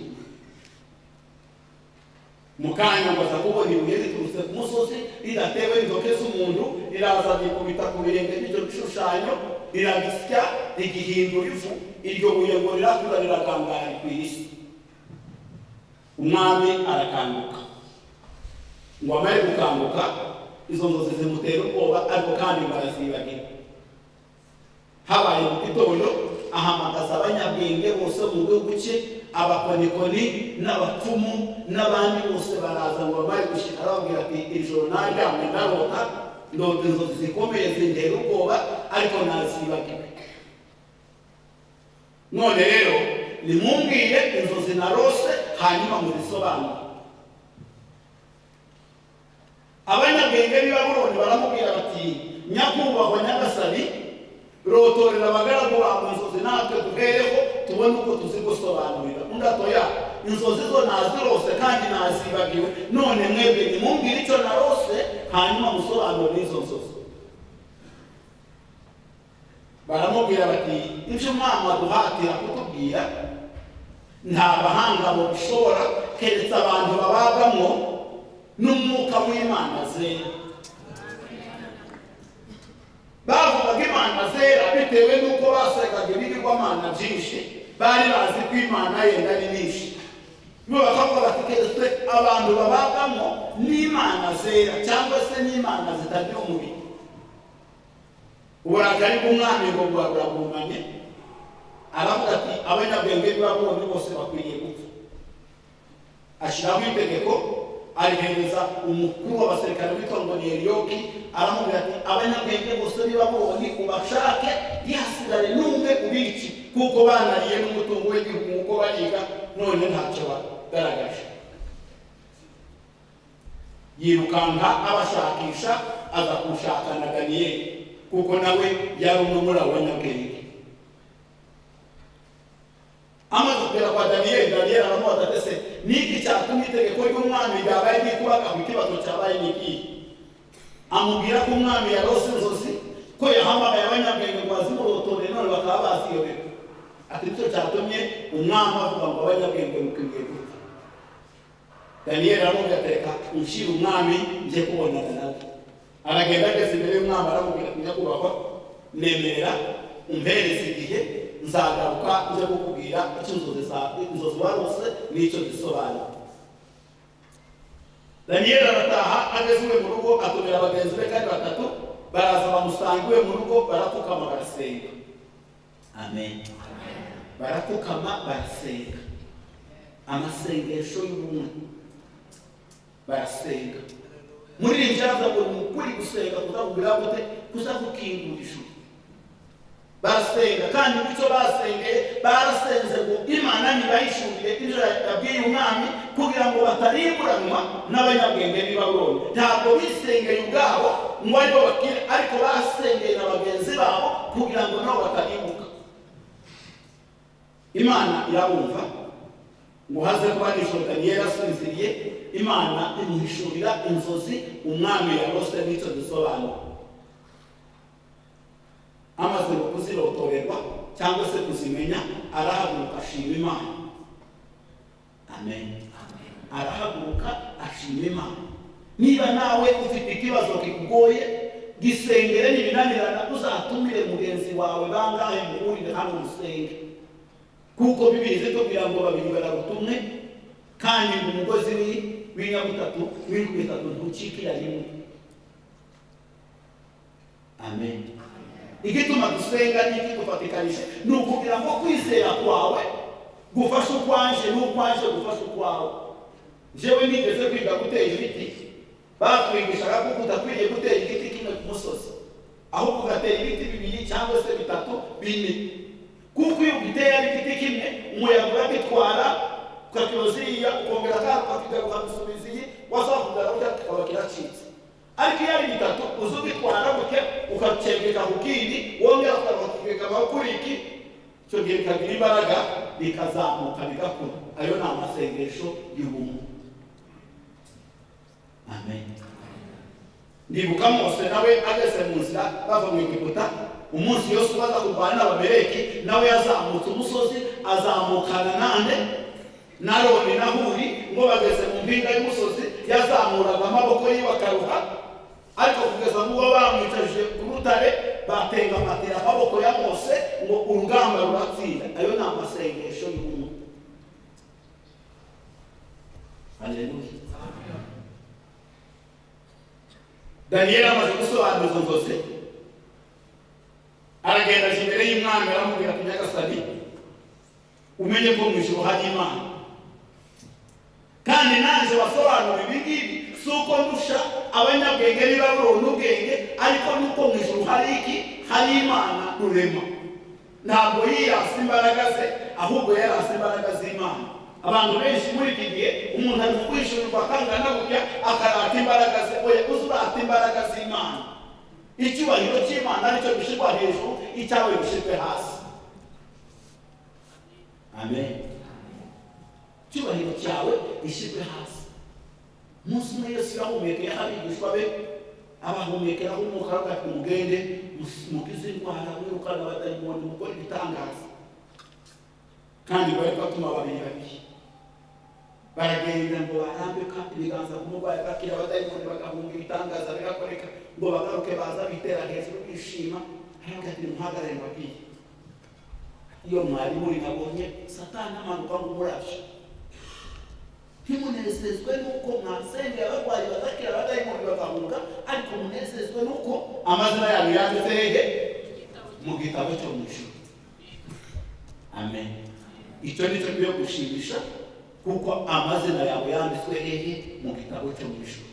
Mu kanya ngo aza kubona ibuye riturutse ku musozi, ridatewe intoke z'umuntu, riraza rikubita ku birenge by'icyo gishushanyo, riragisya, rigihindura ivu. Iryo buye ngo rirakura, riragangara ku isi. Umwami arakanguka. Ngo amare gukanguka, izo nzozi zimutera ubwoba, ariko kandi ngo arazibagira. Habaye mu gitondo, ahamagaza abanyabwenge bose mu gihugu cye, abakonikoni n'abapfumu n'abandi bose baraza. Ngo bamare gushyika, arababwira ati: "Ijoro naryamye ndarota, ndota inzozi zikomeye zintera ubwoba, ariko nazibagiwe. None rero nimumbwire inzozi narose, hanyuma muzisobanure." Abanyabwenge b'i Babuloni baramubwira bati: "Nyakubahwa nyagasani, rotorera abagaragu bawe inzozi, natwe duhereho tubone uko tuzigusobanurira." Undi ati: "Oya, inzozi zo nazirose kandi nazibagiwe. None mwebwe nimumbwire icyo narose, hanyuma musobanurire izo nzozi." Baramubwira bati: "Ibyo umwami aduhatira kutubwira, nta bahanga babishobora, Keretse abantu babagamo n'umwuka w'Imana zera. Bavugaga Imana zera bitewe n'uko basengaga ibigirwamana byinshi, bari bazi ko Imana yenda ari nyinshi. Bo bakavuga bati keretse abantu babagamo n'Imana zera, cyangwa se n'Imana zitagira umubiri. Uburakari bw'umwami ngo buba buragumanye, aravuga ati abanyabwenge b'Ibabuloni bose bakwiriye gupfa. Ashyiraho itegeko, arihereza umukuru w'abasirikare witwa ngo ni Eliyoki, aramubwira ati abanyabwenge bose b'Ibabuloni ubashake, ntihasigare n'umwe, ubici, kuko banariye n'umutungo w'igihugu nk'uko bariga, none ntacyo bagaragaje. Yirukanka abashakisha, aza kushaka na Daniyeli, kuko nawe yari umwe muri abo banyabwenge. Amaze kugera kwa Daniyeli, Daniyeli aramubaza ati ese ni iki cyatumye itegeko ry'umwami ryabaye ryikubaka? Ikibazo cyabaye ni ikihe? Amubwira ko umwami yarose inzozi, ko yahamagaye abanyabwenge ngo bazimurotore, none bakaba baziyoberwa. Ati nicyo cyatumye umwami avuga ngo abanyabwenge mukwiriye gupfa. Daniyeli aramubwira ati reka unshyire umwami njye kubonana nawe. Aragenda, ageze imbere y'umwami aramubwira ati nyakubahwa, nemerera umpereze igihe, nzagaruka nje kukubwira icyo inzozi warose n'icyo zisobanura. Daniyeli arataha, ageze iwe mu rugo atumira bagenzi be kandi batatu, baraza bamusanga iwe mu rugo, barapfukama barasenga. Amen. Barapfukama barasenga amasengesho y'ubumwe, barasenga. Muri iri byaza ngo ni ukuri gusenga kuzakubwira gute? Kuzagukingura ijuru. Barasenga, kandi icyo basengeye, barasenze ngo Imana ntibayishurire ibyo yabwiye umwami, kugira ngo batarimburanwa n'abanyabwenge b'i Babuloni. Ntabwo bisengeye ubwabo ngo aribo bakire, ariko basengeye na bagenzi babo kugira ngo nabo batarimbuka. Imana irabumva. Ngo haze kuba nijoro, Daniyeli asinziriye, Imana imuhishurira inzozi umwami yarose n'icyo zisobanura. Amaze kuzirotorerwa cyangwa se kuzimenya, arahaguruka ashima Imana. Amen. Arahaguruka ashima Imana. Niba nawe ufite ikibazo kikugoye, gisengere. Nibinanirana, uzatumire mugenzi wawe, bangahe, muhurire hano musenge, kuko Bibiri zitubwira ngo babiri baragutumwe, kandi ngo umugozi w'inyabutatu w'indwi itatu ntucikira rimwe. Amen. Igituma dusenga n'ikidufatikanije ni ukugira ngo kwizera kwawe gufashe ukwanje n'ukwanje gufashe ukwawe. Jewe nigeze kwiga gutera ibiti, batwigishaga ko udakwiriye gutera igiti kimwe ku musozi, ahubwo ugatera ibiti bibiri cyangwa se bitatu, bine, kuko iyo ugiteye ari igiti kimwe, umuyaga uragitwara ukakiroza iriya, ukongera kandi ukakigaruka ukagusubiza iyi, wasaba kugaruka kikaba kiracitse. Ariko iyo ari bitatu, uza ugitwara gutya ukacengeka ku kindi, wongera ukakigeka kuri iki, icyo gihe bikagira imbaraga, bikazamuka, bigakura. Ayo ni amasengesho y'ubumwe. Amen. Ndibuka Mose nawe ageze mu nzira bava mu Egiputa, umunsi yose baza kurwana n'Abameleki, nawe yazamutse umusozi, azamukana nande? Na Aroni na Huri. Ngo bageze mu mpinga y'umusozi, yazamuraga amaboko yiwe akaruha, ariko kugeza n'ubwo bamwicajije ku rutare, batengamatira amaboko ya Mose, ngo urugamba ruratsinda. Ayo ni amasengesho y'ubumwe. Haleluya. Daniyeli amaze gusobanura izo nzozi, aragenda aje imbere y'umwami, aramubwira ati nyagasani, umenye ko mu ijuru hari Imana, kandi nanjye wasobanura ibi ngibi si uko ndusha abanyabwenge b'i Babuloni ubwenge, ariko nuko mu ijuru hari iki? Hari Imana rurema. Ntabwo yirasa imbaraga ze, ahubwo yarasa imbaraga z'Imana. Abantu benshi muri iki gihe, umuntu ari kwishyurirwa akangana gutya, akarata imbaraga ze. Oya, uzi urata imbaraga z'Imana. Icyubahiro cy'Imana aricyo gishyirwa hejuru, icyawe gishyirwe hasi. Amen. Icyubahiro cyawe gishyirwe hasi. Umunsi umwe Yesu yahumekeye abigishwa be, abahumekeraho umwuka, aravuga ati mugende mukize indwara, mwirukana abadayimoni, mukore ibitangaza. Kandi bari batuma babiri babiri. Baragenda ngo barambika ibiganza ku murwayi agakira, abadayimoni bagahunga, ibitangaza bigakoreka, ngo bagaruke baza bitera hejuru bishima. Aravuga ati: "Muhagarare mbabwiye, iyo mwari muri nabonye Satani amanuka ngo umurabyo. Ntimunezezwe nuko mwasengera abarwayi bagakira, abadayimoni bagahunga, ariko munezezwe nuko amazina yanyu yanditse hehe? Mu gitabo cyo mu ijuru." Amen. Icyo ni cyo byo gushimisha, kuko amazina yawe yanditswe hehe? Mu gitabo cyo mu ijuru.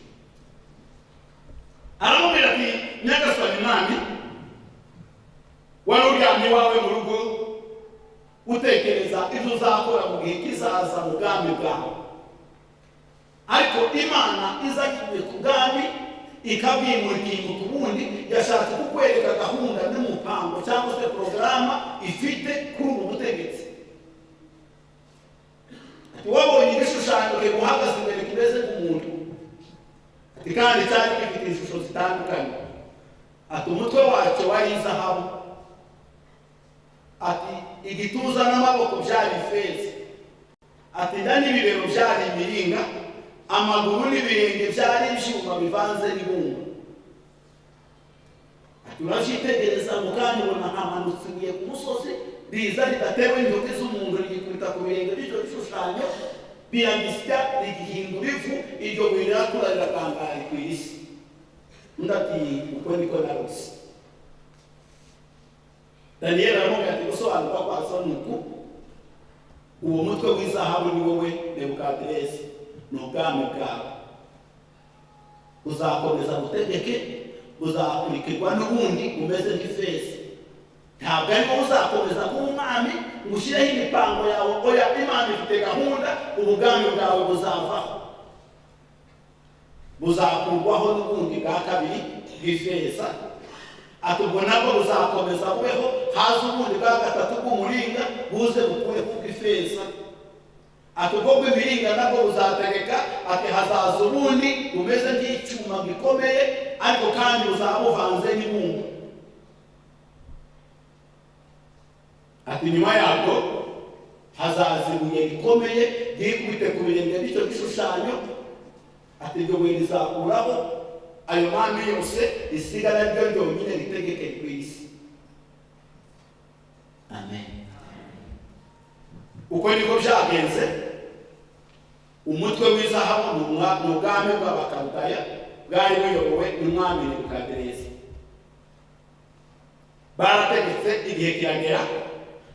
Aramubwira ati: "Nyagasani mwami, wari uryamye iwawe mu rugo utekereza ibyo uzakora mu gihe kizaza mu bwami bwawe, ariko Imana izanye ku bwami ikabwimura ikintu ku bundi, yashatse kukwereka gahunda n'umupango cyangwa se porogaramu ifite kuri ubu butegetsi. Ati: 'Wabonye igishushanyo kiguhagaze imbere kimeze nk'umuntu.' Ati: 'Kandi cyari gifite ishusho zitandukanye.' Ati: 'Umutwe wacyo wari izahabu.' Ati: 'Igituza n'amaboko byari ifeza.' Ati: 'Inda n'ibibero byari imiringa, amaguru n'ibirenge byari ibyuma bivanze n'ibumba.' Ati: 'Urabyitegereza ngo kandi ubona hamanutse ibuye ku musozi, riza ridatewe intoki z'umuntu, rigikubita ku birenge by'icyo gishushanyo, biragisya, rigihindura ivu. Iryo buye rirakura, rirakangara, rikwira isi.' Undi ati: 'Uko niko narose.' Daniyeli aramubwira ati: 'Gusobanurwa kwazo ni uku: uwo mutwe w'izahabu ni wowe Nebukadirezi, ni ubwami bwawe, uzakomeza gutegeke. Uzakurikirwa n'ubundi umeze nk'ifeza. Ntabwo ariko uzakomeza kuba umwami ngo ushyireho imipango yawe. Oya, Imana ifite gahunda. Ubwami bwawe buzavaho, buzakurwaho n'ubundi bwa kabiri bw'ifeza.' Ati: 'Ubwo nabwo buzakomeza bubeho, haza ubundi bwa gatatu bw'umuringa, buze bukureho ubw'ifeza.' Ati: 'Ubwo bw'imiringa nabwo buzategeka.' Ati: 'Hazaza ubundi bumeze nk'icyuma gikomeye, ariko kandi buzaba buvanze n'ibumba.' Ati: 'Nyuma yabwo hazaza ibuye rikomeye ryikubite ku birenge by'icyo gishushanyo.' Ati: 'Iryo buye rizakuraho ayo mami yose, risigara ryo ryonyine ritegeke ku isi.' Amen. Uko niko byagenze. Umutwe w'izahabu ni ubwami bw'Abakaludaya bwari buyobowe n'umwami Nebukadereza. Barategetse, igihe kiragera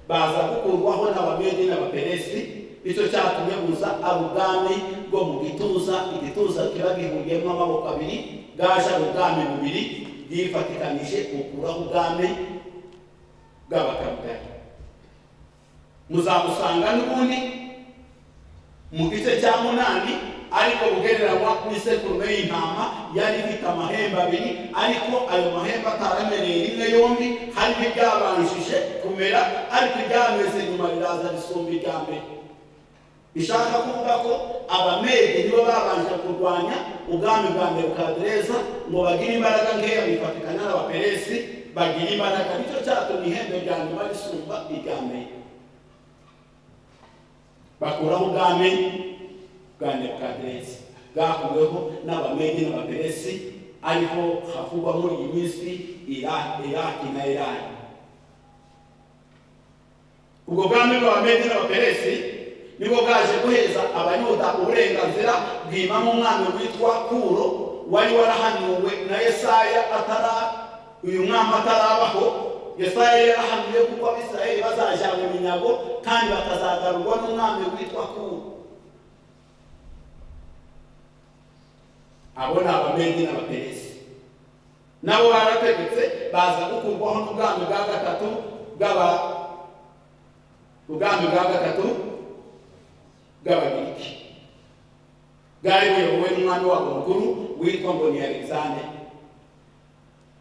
baza gukurwaho n'Abamedi n'Abaperesi. Nicyo cyatumye buza ari ubwami bwo mu gituza. Igituza kiba gihuriyemo amaboko abiri, bwaje ari ubwami bubiri bwifatikanije bukuraho ubwami bw'Abakaludaya. Muzabusanga n'ubundi mu gice cya 8, ariko bugereranywa n'isekurume y'intama yari ifite amahembe abiri, ariko ayo mahembe ataramereye rimwe yombi. Harimo iryabanjije kumera, ariko iryameze nyuma riraza risumba irya mbere. Bishaka kuvuga ko Abamedi nibo babanje kurwanya ubwami bwa Nebukadereza ngo bagire imbaraga nkeya, bifatikanya n'Abaperesi bagira imbaraga. Nicyo cyatumye ihembe rya nyuma risumba irya mbere, bakuraho ubwami bwa Nebukadereza bwakuweho n'Abamedi n'Abaperesi, ariho havugwa muri iyi minsi Iraki na Irani. Ubwo bwami bw'Abamedi n'Abaperesi nibwo bwaje guheza Abayuda uburenganzira, bwimamo umwami witwa Kuro wari warahanuwe na Yesaya atara uyu mwami atarabaho. Yesaya yarahanuye kuko Abisirayeli bazajyanwa iminyago kandi bakazagarurwa n'umwami witwa Kuro. Abo ni Abamedi n'Abaperesi, nabo barategetse, baza gukurwaho n'ubwami bwa gatatu bw'aba ubwami bwa gatatu bw'Abagiriki bwari buyobowe n'umwami wabo mukuru witwa ngo ni Alexander.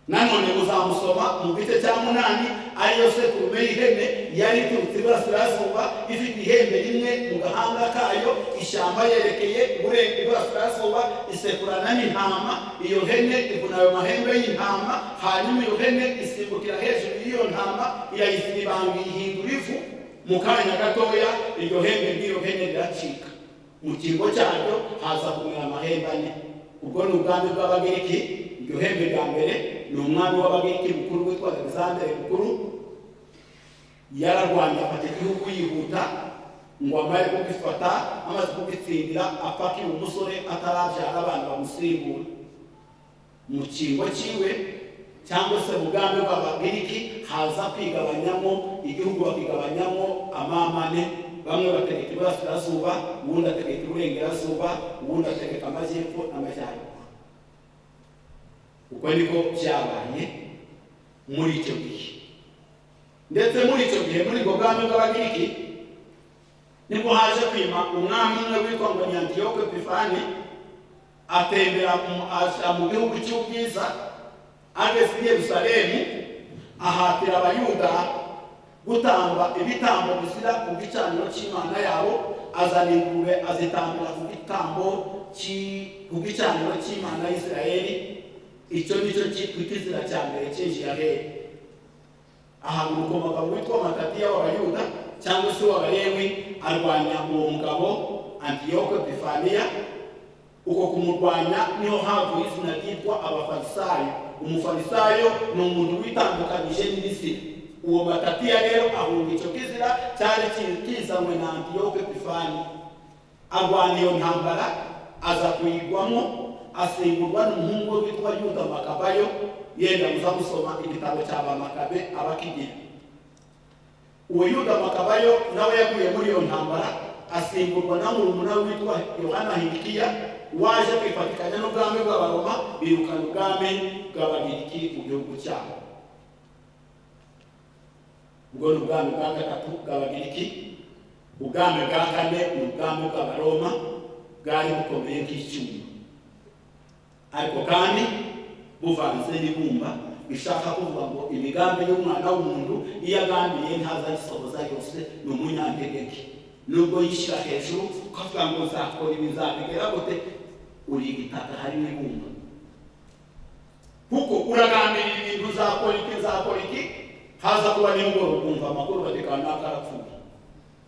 Nanone muzamusoma mu gice cya 8, ariyo sekurume y'ihene yari iturutse iburasirazuba, ifite ihembe rimwe mu gahanga kayo, ishyamba yerekeye iburasirazuba, isekurana n'intama. Iyo hene ivuna ayo mahembe y'intama, hanyuma iyo hene isimbukira hejuru y'iyo ntama, irayisiribanga, iyihindura ivu. Mu kanya gatoya iryo hembe ry'iyo hene riracika. Mu cyimbo cyaryo haza kumera amahembe ane. Ubwo ni ubwami bw'Abagiriki. Iryo hembe rya mbere ni umwami w'Abagiriki mukuru witwa Alexandre mukuru. Yararwanye afata igihugu yihuta, ngo amare kugifata, amaze kugitsindira apfa akiri umusore, atarabyara abana bamusimbura. Mu cyimbo cyiwe cyangwa se mu bwami bw'Abagiriki haza kwigabanyamo igihugu, bakigabanyamo amamane. Bamwe bategeka iburasirazuba, uwundi ategeka iburengerazuba, uwundi ategeka amajyepfo n'amajyaruguru. Uko niko byabaye muri icyo gihe. Ndetse muri icyo gihe, muri ubwo bwami bw'Abagiriki, nibwo haje kwima umwami umwe witwa ngo ni Antiyoke Epifani. Atembera aja mu gihugu cy'ubwiza. Ageze i Yerusalemu ahatira Abayuda gutamba ibitambo bizira ku gicaniro cy'Imana yabo. Azana ingurube azitambira ku gicaniro cy'Imana y'Isirayeli. Icyo nicyo cyitwa ikizira cya mbere cyinjiye ahera. Ahaguruka umugabo witwa Matatiya w'Abayuda cyangwa se w'Abalewi, arwanya uwo mugabo Antiyoko Epifaniya. Uko kumurwanya niho havuye izina ryitwa Abafarisayo. Umufarisayo ni umuntu witandukanyije n'ibizira. Uwo Matatiya rero ahunga icyo kizira cyari kizanywe na Antiyoko Epifani, arwana iyo ntambara, aza kuyigwamo, asimburwa n'umuhungu we witwa Yuda Makabayo. Yenda muza gusoma igitabo cya ba Makabe abakigira. Uwo Yuda Makabayo nawe yaguye muri iyo ntambara, asimburwa na murumuna we witwa Yohana Hilikiya, waje kwifatikanya n'ubwami bw'Abaroma, birukana ubwami bw'Abagiriki mu gihugu cyabo. Ubwo ni ubwami bwa gatatu bw'Abagiriki. Ubwami bwa kane ni ubwami bw'Abaroma, bwari bukomeye nk'icyuma ariko kandi buvanze n'ibumba. Bishaka kuvuga ngo imigambi y'umwana w'umuntu iyo agambiriye ntazayisohoza yose, ni umunyantegeke. Nubwo yishyira hejuru ukavuga ngo nzakora ibi, nzabigera gute, uri igitaka harimo ibumba, kuko uragambirira ibintu, nzakora iki, nzakora iki, haza kuba nimugoroba ukumva amakuru bati kanaka arapfuye,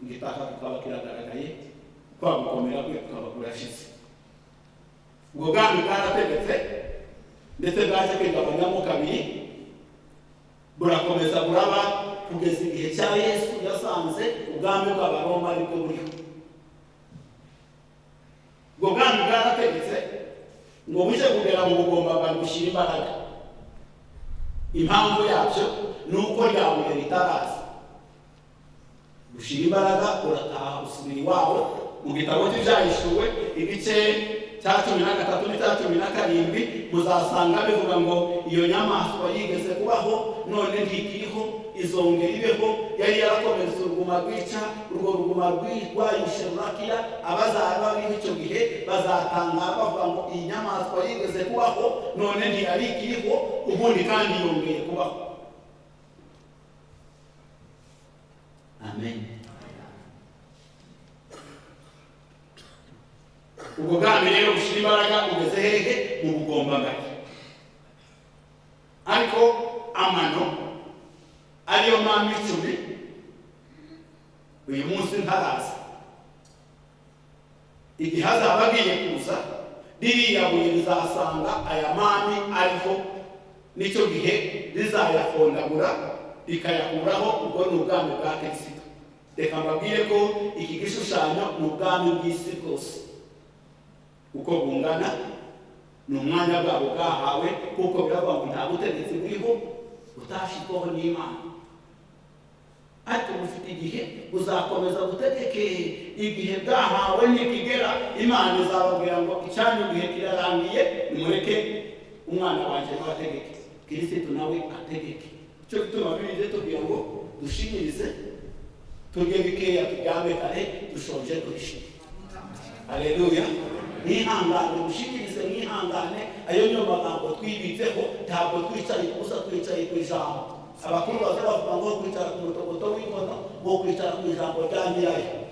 igitaka kikaba kiragaragaye, kwa gukomera kwe kukaba kurashize. Ubwo bwami bwarategetse, ndetse bwaje kwigabanyamo kabiri, burakomeza buraba kugeza igihe cya Yesu. Yasanze ubwami bw'Abaroma aribwo buriho. Ubwo bwami bwarategetse ngo buje kugera mu bugombagari gushyira imbaraga. Impamvu yabyo ni uko rya buye ritaraza. Gushyira imbaraga, urataha usubira iwabo. Mu gitabo cy'Ibyahishuwe igice cya 13 n'icya 17 muzasanga bivuga ngo iyo nyamaswa yigeze kubaho, none ntikiriho, izongera ibeho. Yari yarakomeretse uruguma rwica, urwo ruguma rwayishe rurakira. Abazaba bariho icyo gihe bazatangara bavuga ngo iyi nyamaswa yigeze kubaho, none ntiyari ikiriho, ubundi kandi yongeye kubaho. Amen. Ubwo bwami rero bushyira imbaraga ugeze hehe? Mu bugombagari. Ariko amano ariyo mami 10 uyu munsi ntaraza. Igihe azaba agiye kuza, ririya buye rizasanga aya mami ariho, nicyo gihe rizayahondagura rikayakuraho. Ubwo ni ubwami bwa Kristo. Reka mbabwire ko iki gishushanyo ni ubwami bw'isi bwose uko bungana, ni umwanya bwabo bwahawe, kuko biravuga ngo nta butegetsi buriho butashyirwaho n'Imana, ariko bufite igihe buzakomeza butegeke. Igihe bwahawe nikigera, Imana izababwira ngo icyanyu gihe kirarangiye, nimureke umwana wanjye nawe ategeke, Kristo nawe ategeke. Icyo gituma Bibiliya itubwira ngo dushinyirize, turye bikeya, turyame kare, dushonje duhishe. Haleluya. Mwihangane, mushinyirize, mwihangane. Ayo niyo magambo twibitseho. Ntabwo twicaye ubusa, twicaye ku ijambo. Abakuru baza bavuga ngo kwicara ku mutogoto w'inkono, ngo kwicara ku ijambo rya nyirayo.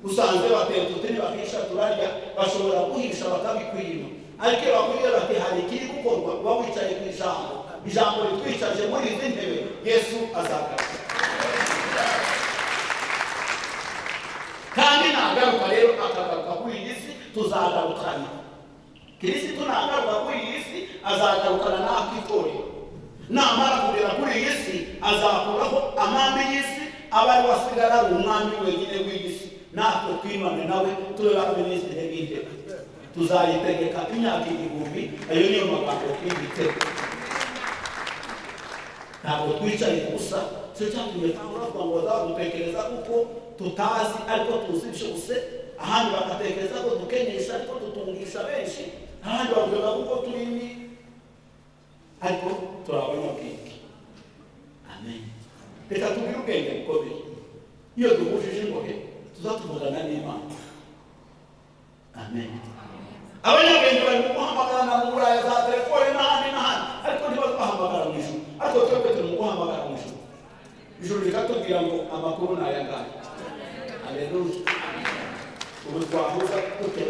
Usanze batetse uti ntibakisha turarya, bashobora guhisha bakabikwima, ariko iyo bakubwira bati hari ikiri gukorwa, uba wicaye ku ijambo. Ijambo ritwicaje muri izi ntebe, Yesu azagaruka. Kandi nagaruka rero akagaruka kuri iyi Tuzagarukana Kirisitu nagaruka kuri iyi si, azagarukana natwe itorero. Namara kugera kuri iyi si, azakuraho amami y'isi, aba ari wasigara ari umwami wenyine w'iyi si, natwe twimane nawe tube ba minisitiri b'intebe, tuzayitegeka imyaka 1000. Ayo niyo magambo twibitse, ntabwo twicaye gusa. Cyo cyatumye Pawulo avuga ngo bazadutekereza kuko tutazi, ariko tuzi byose. Ahandi bagatekereza ko dukenyesha, ariko dutungisha benshi. Ahandi bavuga kuko turi ni, ariko turi abanyabwenge. Amen. Reka tugire ubwenge bukomeye. Iyo duhujije ingohe, tuzatuvugana n'Imana. Amen. Abanyabwenge bari mu guhamagarana mu Buraya, za telefone n'ahandi n'ahandi, ariko ntibazahamagara mu ijuru. Ariko twebwe turi mu guhamagara mu ijuru, ijuru rikatubwira ngo amakuru ni aya ngaya. Aleluya! Ubu twahuza dute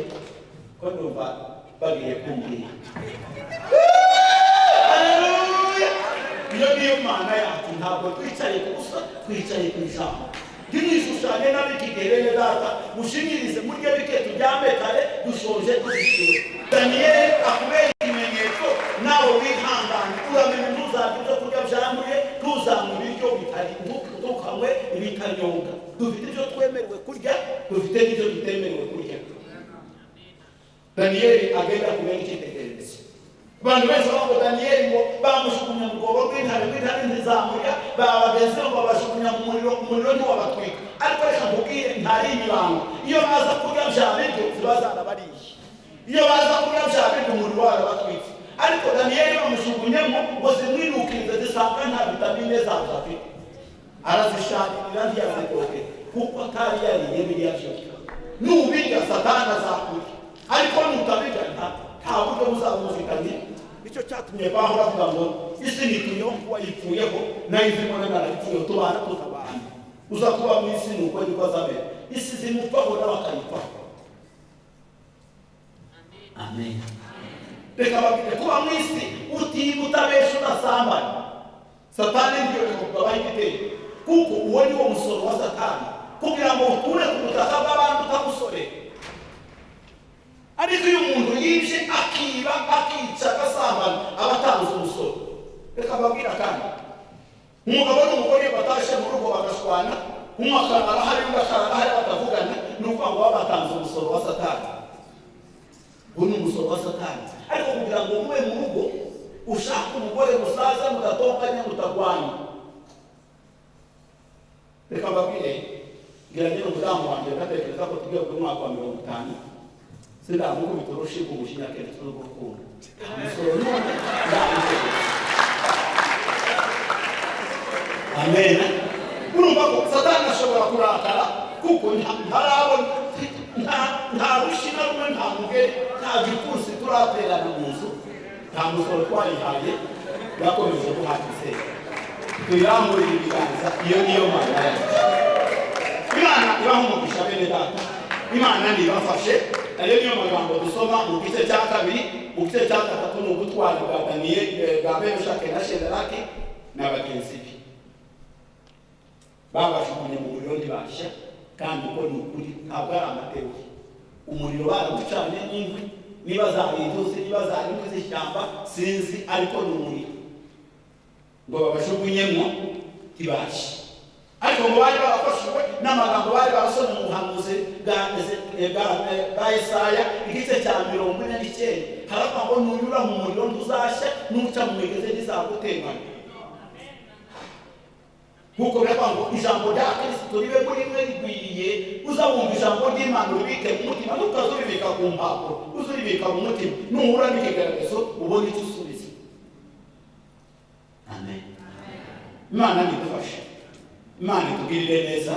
ko numva bagiye kumbwira? Aleluya! Iyo niyo Mana yacu. Ntabwo twicaye ku busa, twicaye ku ijambo. Ntimwishushanye n'ab'iki gihe, bene data. Mushinyirize, murye bike, turyame kare, dushonje duhishiwe. Daniyeli akubera ikimenyetso, nawe wihangane. Uramenye ntuzarye ibyo kurya byanduye, ntuzanywe ibiryo bitari, ntukanywe ibitanyobwa. Dufite ibyo twemerewe kurya, dufite n'ibyo tutemerewe kurya. Daniyeli agenda kubera icyitegererezo. Abantu benshi bavuga ngo Daniyeli ngo bamujugunya mu rwobo rw'intare, rw'intare ntizamurya, ba bagenzi be ngo babajugunya mu muriro, umuriro ntiwabatwika. Ariko reka nkubwire, ntari ibibanga. Iyo baza kurya bya biryo, ziba zarabariye. Iyo baza kurya bya biryo, umuriro warabatwitse. Ariko Daniyeli bamujugunyemo ngo zimwinukirize, zisanga nta vitamine zazo afite, arazisharirira, ntiyazitoke kuko atari yariye biriya byo. Nubirya, Satani azakurya, ariko nutabirya, nta buryo buzaba bufitanye. Nicyo cyatumye bahora avuga ngo isi nituyeho kuba yipfuyeho, nayo izimo narayipfuyeho, tubana tutabana. Uza kuba mu isi ni uko niko azamera. Isi zimupfaho n'abakayipfaho. Amen. Reka babwire, kuba mu isi utiba, utabesha, udasambana, Satani ntiyoreka kugabaho igitero, kuko uwo ni wo musoro wa Satani, kugira ngo ukure ku butaka bw'abandi utamusorera. Ariko iyo umuntu yibye, akiba, akica, agasambana, aba atanze umusoro. Reka mbabwira kandi, umugabo n'umugore iyo batashe mu rugo bagashwana, umwe akarara hari, undi akarara hari, batavugana, ni ukuvuga ngo baba batanze umusoro wa Satani. Uwo ni umusoro wa Satani. Ariko kugira ngo mube mu rugo, ushake umugore musaza, mudatonganya, mutagwanya. Reka mbabwire, ngira nyine umudamu wanjye ndatekereza ko tugiye ku mwaka wa 50 sindamukubita urushi umushinya keretse n'urukundo. Umusoro n'umwe ndamutegeka. Amen. Urumva ko Satani ashobora kurakara kuko ntarabona nta rushi na rumwe, nta mugeri, nta gipfunsi turaterana mu nzu, nta musoro twayihaye. Yakomeje guhagise. Tuyiramburire ibiganza. Iyo niyo Mana yacu. Imana ibaha umugisha, bene data. Imana nibafashe. Ayo niyo magambo dusoma mu gice cya kabiri. Mu gice cya gatatu ni ubutwari bwa Daniyeli, bwa Meshake na Shedaraki na bagenzi be. Babajugunye mu muriro ntibashya, kandi uko ni ukuri, ntabwo ari amateori. Umuriro barawucanye n'inkwi, niba zari inzuzi, niba zari inkwi z'ishyamba, sinzi, ariko ni umuriro. Ngo babajugunyemo ntibashye, ariko ngo bari barafashijwe n'amagambo bari barasomye mu buhanuzi bwa Yesaya igice cya 49. Haravuga ngo nunyura mu muriro ntuzashya, nuca mu migezi ntizagutembana, nkuko biravuga ngo ijambo rya Kristo ribe muri mwe rigwiriye. Uzawumva ijambo ry'Imana, uribike mu mutima, ntukaze uribika ku mpapuro, uzuribika mu mutima. Nuhura n'ikigaragazo, ubone icyo usubiza. Amen. Imana nidufashe, Imana itugirire neza.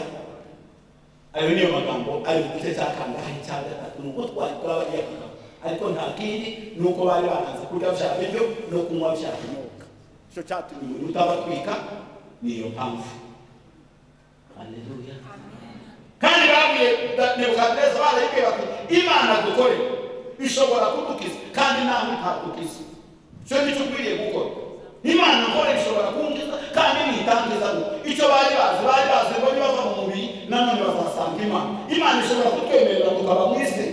Ayo niyo magambo ari mu gice cya kangahe? Cya gatatu. Ni ubutwari bw'abariya bagabo, ariko nta kindi, ni uko bari baranze kurya bya biryo no kunywa bya binyobwa. Icyo cyatumye umuriro utabatwika, niyo mpamvu. Haleluya! Kandi babwiye Nebukadineza, barayibwiye bati Imana dukorera ishobora kudukiza, kandi nawe itadukiza. Icyo nicyo ukwiriye gukora. Imana nkora ishobora kunkiza, kandi ntitangiza gute. Icyo bari bazi, bari bazi ngo nibava mu mubiri nanone bazasanga Imana. Imana ishobora kutwemerera tukaba mu isi.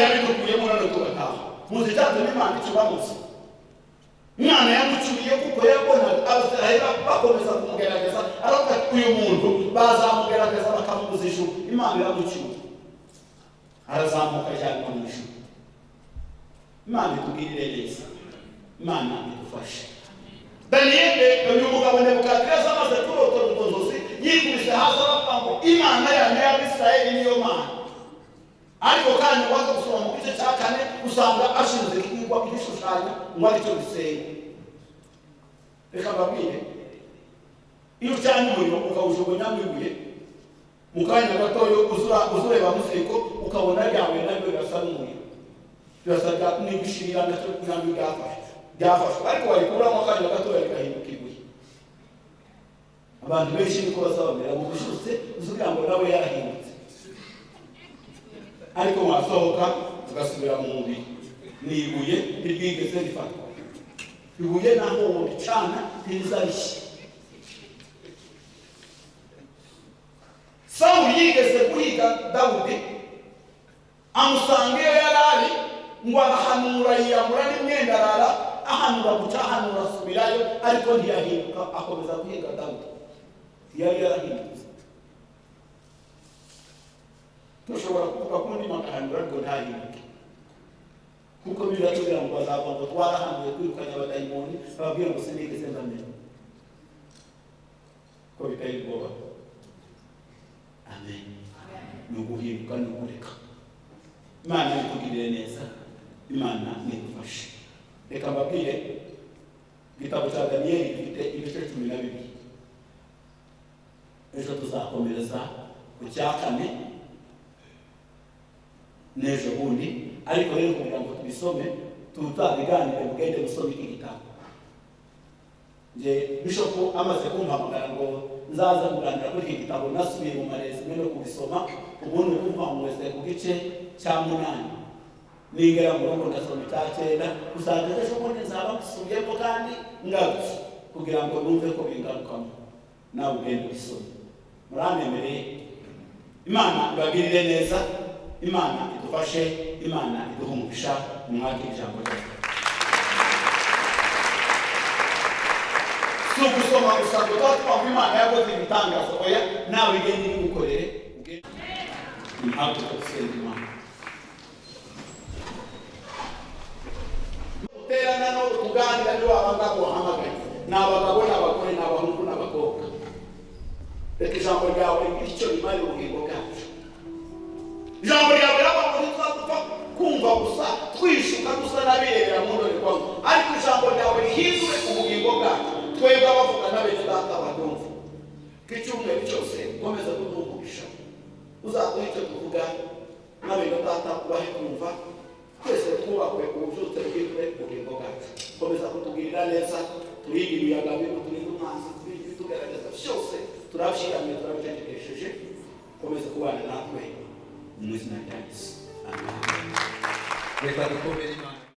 Yabidukuyemo none tugataha. Muzi icyatumye Imana icyura Mose? Imana yamucyuriye kuko yabonaga Abisirayeli bakomeza kumugerageza, aravuga ati uyu muntu bazamugerageza bakamubuza ijuru. Imana iramucyura, arazamuka ajyanwa mu ijuru. Imana itugirire neza, Imana idufashe. Daniyeli, uyu mugabo Nebukadineza amaze kurota urwo nzozi, yikubise hasi aravuga ngo Imana yanyu y'Abisirayeli niyo Mana. Ariko kandi waza gusoma mu gice cya 4 usanga ashinze ikigwa, igishushanyo, ngo aricyo gisenga. Reka mbabwire, iyo ucanye umuriro ukawujugunyamo ibuye, mu kanya gatoya uzureba mu ziko ukabona ryawe naryo rirasa n'umuriro, rirasa n'igishirira, nacyo naryo byafashwe, ariko wayikuramo akanya gatoya rigahinduka ibuye. Abantu benshi niko bazababwira ngo ubishutse uzugira ngo nawe yarahindutse, ariko wasohoka ugasubira mu mubiri ni ibuye, ntiryigeze rifatwa. Ibuye naho wobicana ntirizarishya. Sawuli yigeze guhiga Dawudi, amusanga iyo yari ari, ngo arahanura, yiyambura n'imyenda, arara ahanura, guca ahanura, asubirayo, ariko ntiyahinduka, akomeza guhiga Dawudi, yari yarahindutse. Dushobora kuvuga ko undi makahanura ariko ntahinduke, kuko biratubwira ngo bazava ngo twarahanuye kwirukanya abadayimoni, bababwira ngo sinigeze ndamenya ko biteye ubwoba. Amen. Ni uguhinduka, ni ukureka. Imana itugirire neza, Imana nidufashe. Reka mbabwire, igitabo cya Daniyeli gifite ibice 12. Ejo tuzakomereza ku cya 4 n'ejo bundi, ariko rero kugira ngo tubisome tutabiganire, mugende musome iki gitabo. Nje bishopu amaze kumpamagara ngo nzaza kuganira kuri iki gitabo, nasubiye mu marezime no kubisoma. Ubundi kuvuga ngo mwese ku gice cya 8, ningera mu rugo ndasoma icya 9, usanga ejo bundi nzaba nsubiyemo kandi ngarutse kugira ngo numve ko bingarukamo. Nawe ugende ubisome. Muranemereye? Imana ibagirire neza, Imana idufashe, Imana iduhe umugisha. Mwakire ijambo ryayo. Si ugusoma gusa ngo tuba twumva Imana yakoze ibitangaza, oya, nawe igende ibigukorere. Ntabwo dusenga Imana uterana no tuganira, niba abangaba wahamagaye ni abagabo n'abagore, ni abahungu n'abakobwa. Reka ijambo ryawe rigire icyo rimarira ubugingo bwacu. Ijambo ryawe riravuga ngo ntituzapfa kumva gusa twishuka dusa n'abirebera mu ndorerwamo, ariko ijambo ryawe rihindure ubugingo bwacu, twebwe abavuga n'abene data batumva. Ko icyumweru cyose ukomeza kuduha umugisha, uzaduha icyo tuvuga n'abene data ubahe kumva, twese twubakwe ububyutse bwihindure ubugingo bwacu. Komeza kutugirira neza, turinde imiyaga mibi, turinde umwanzi, turinde ibitugerageza byose, turabyiyamye, turabicecekesheje. Komeza kubana natwe mu izina rya Yesu. Amen. Reka dukomere Imana.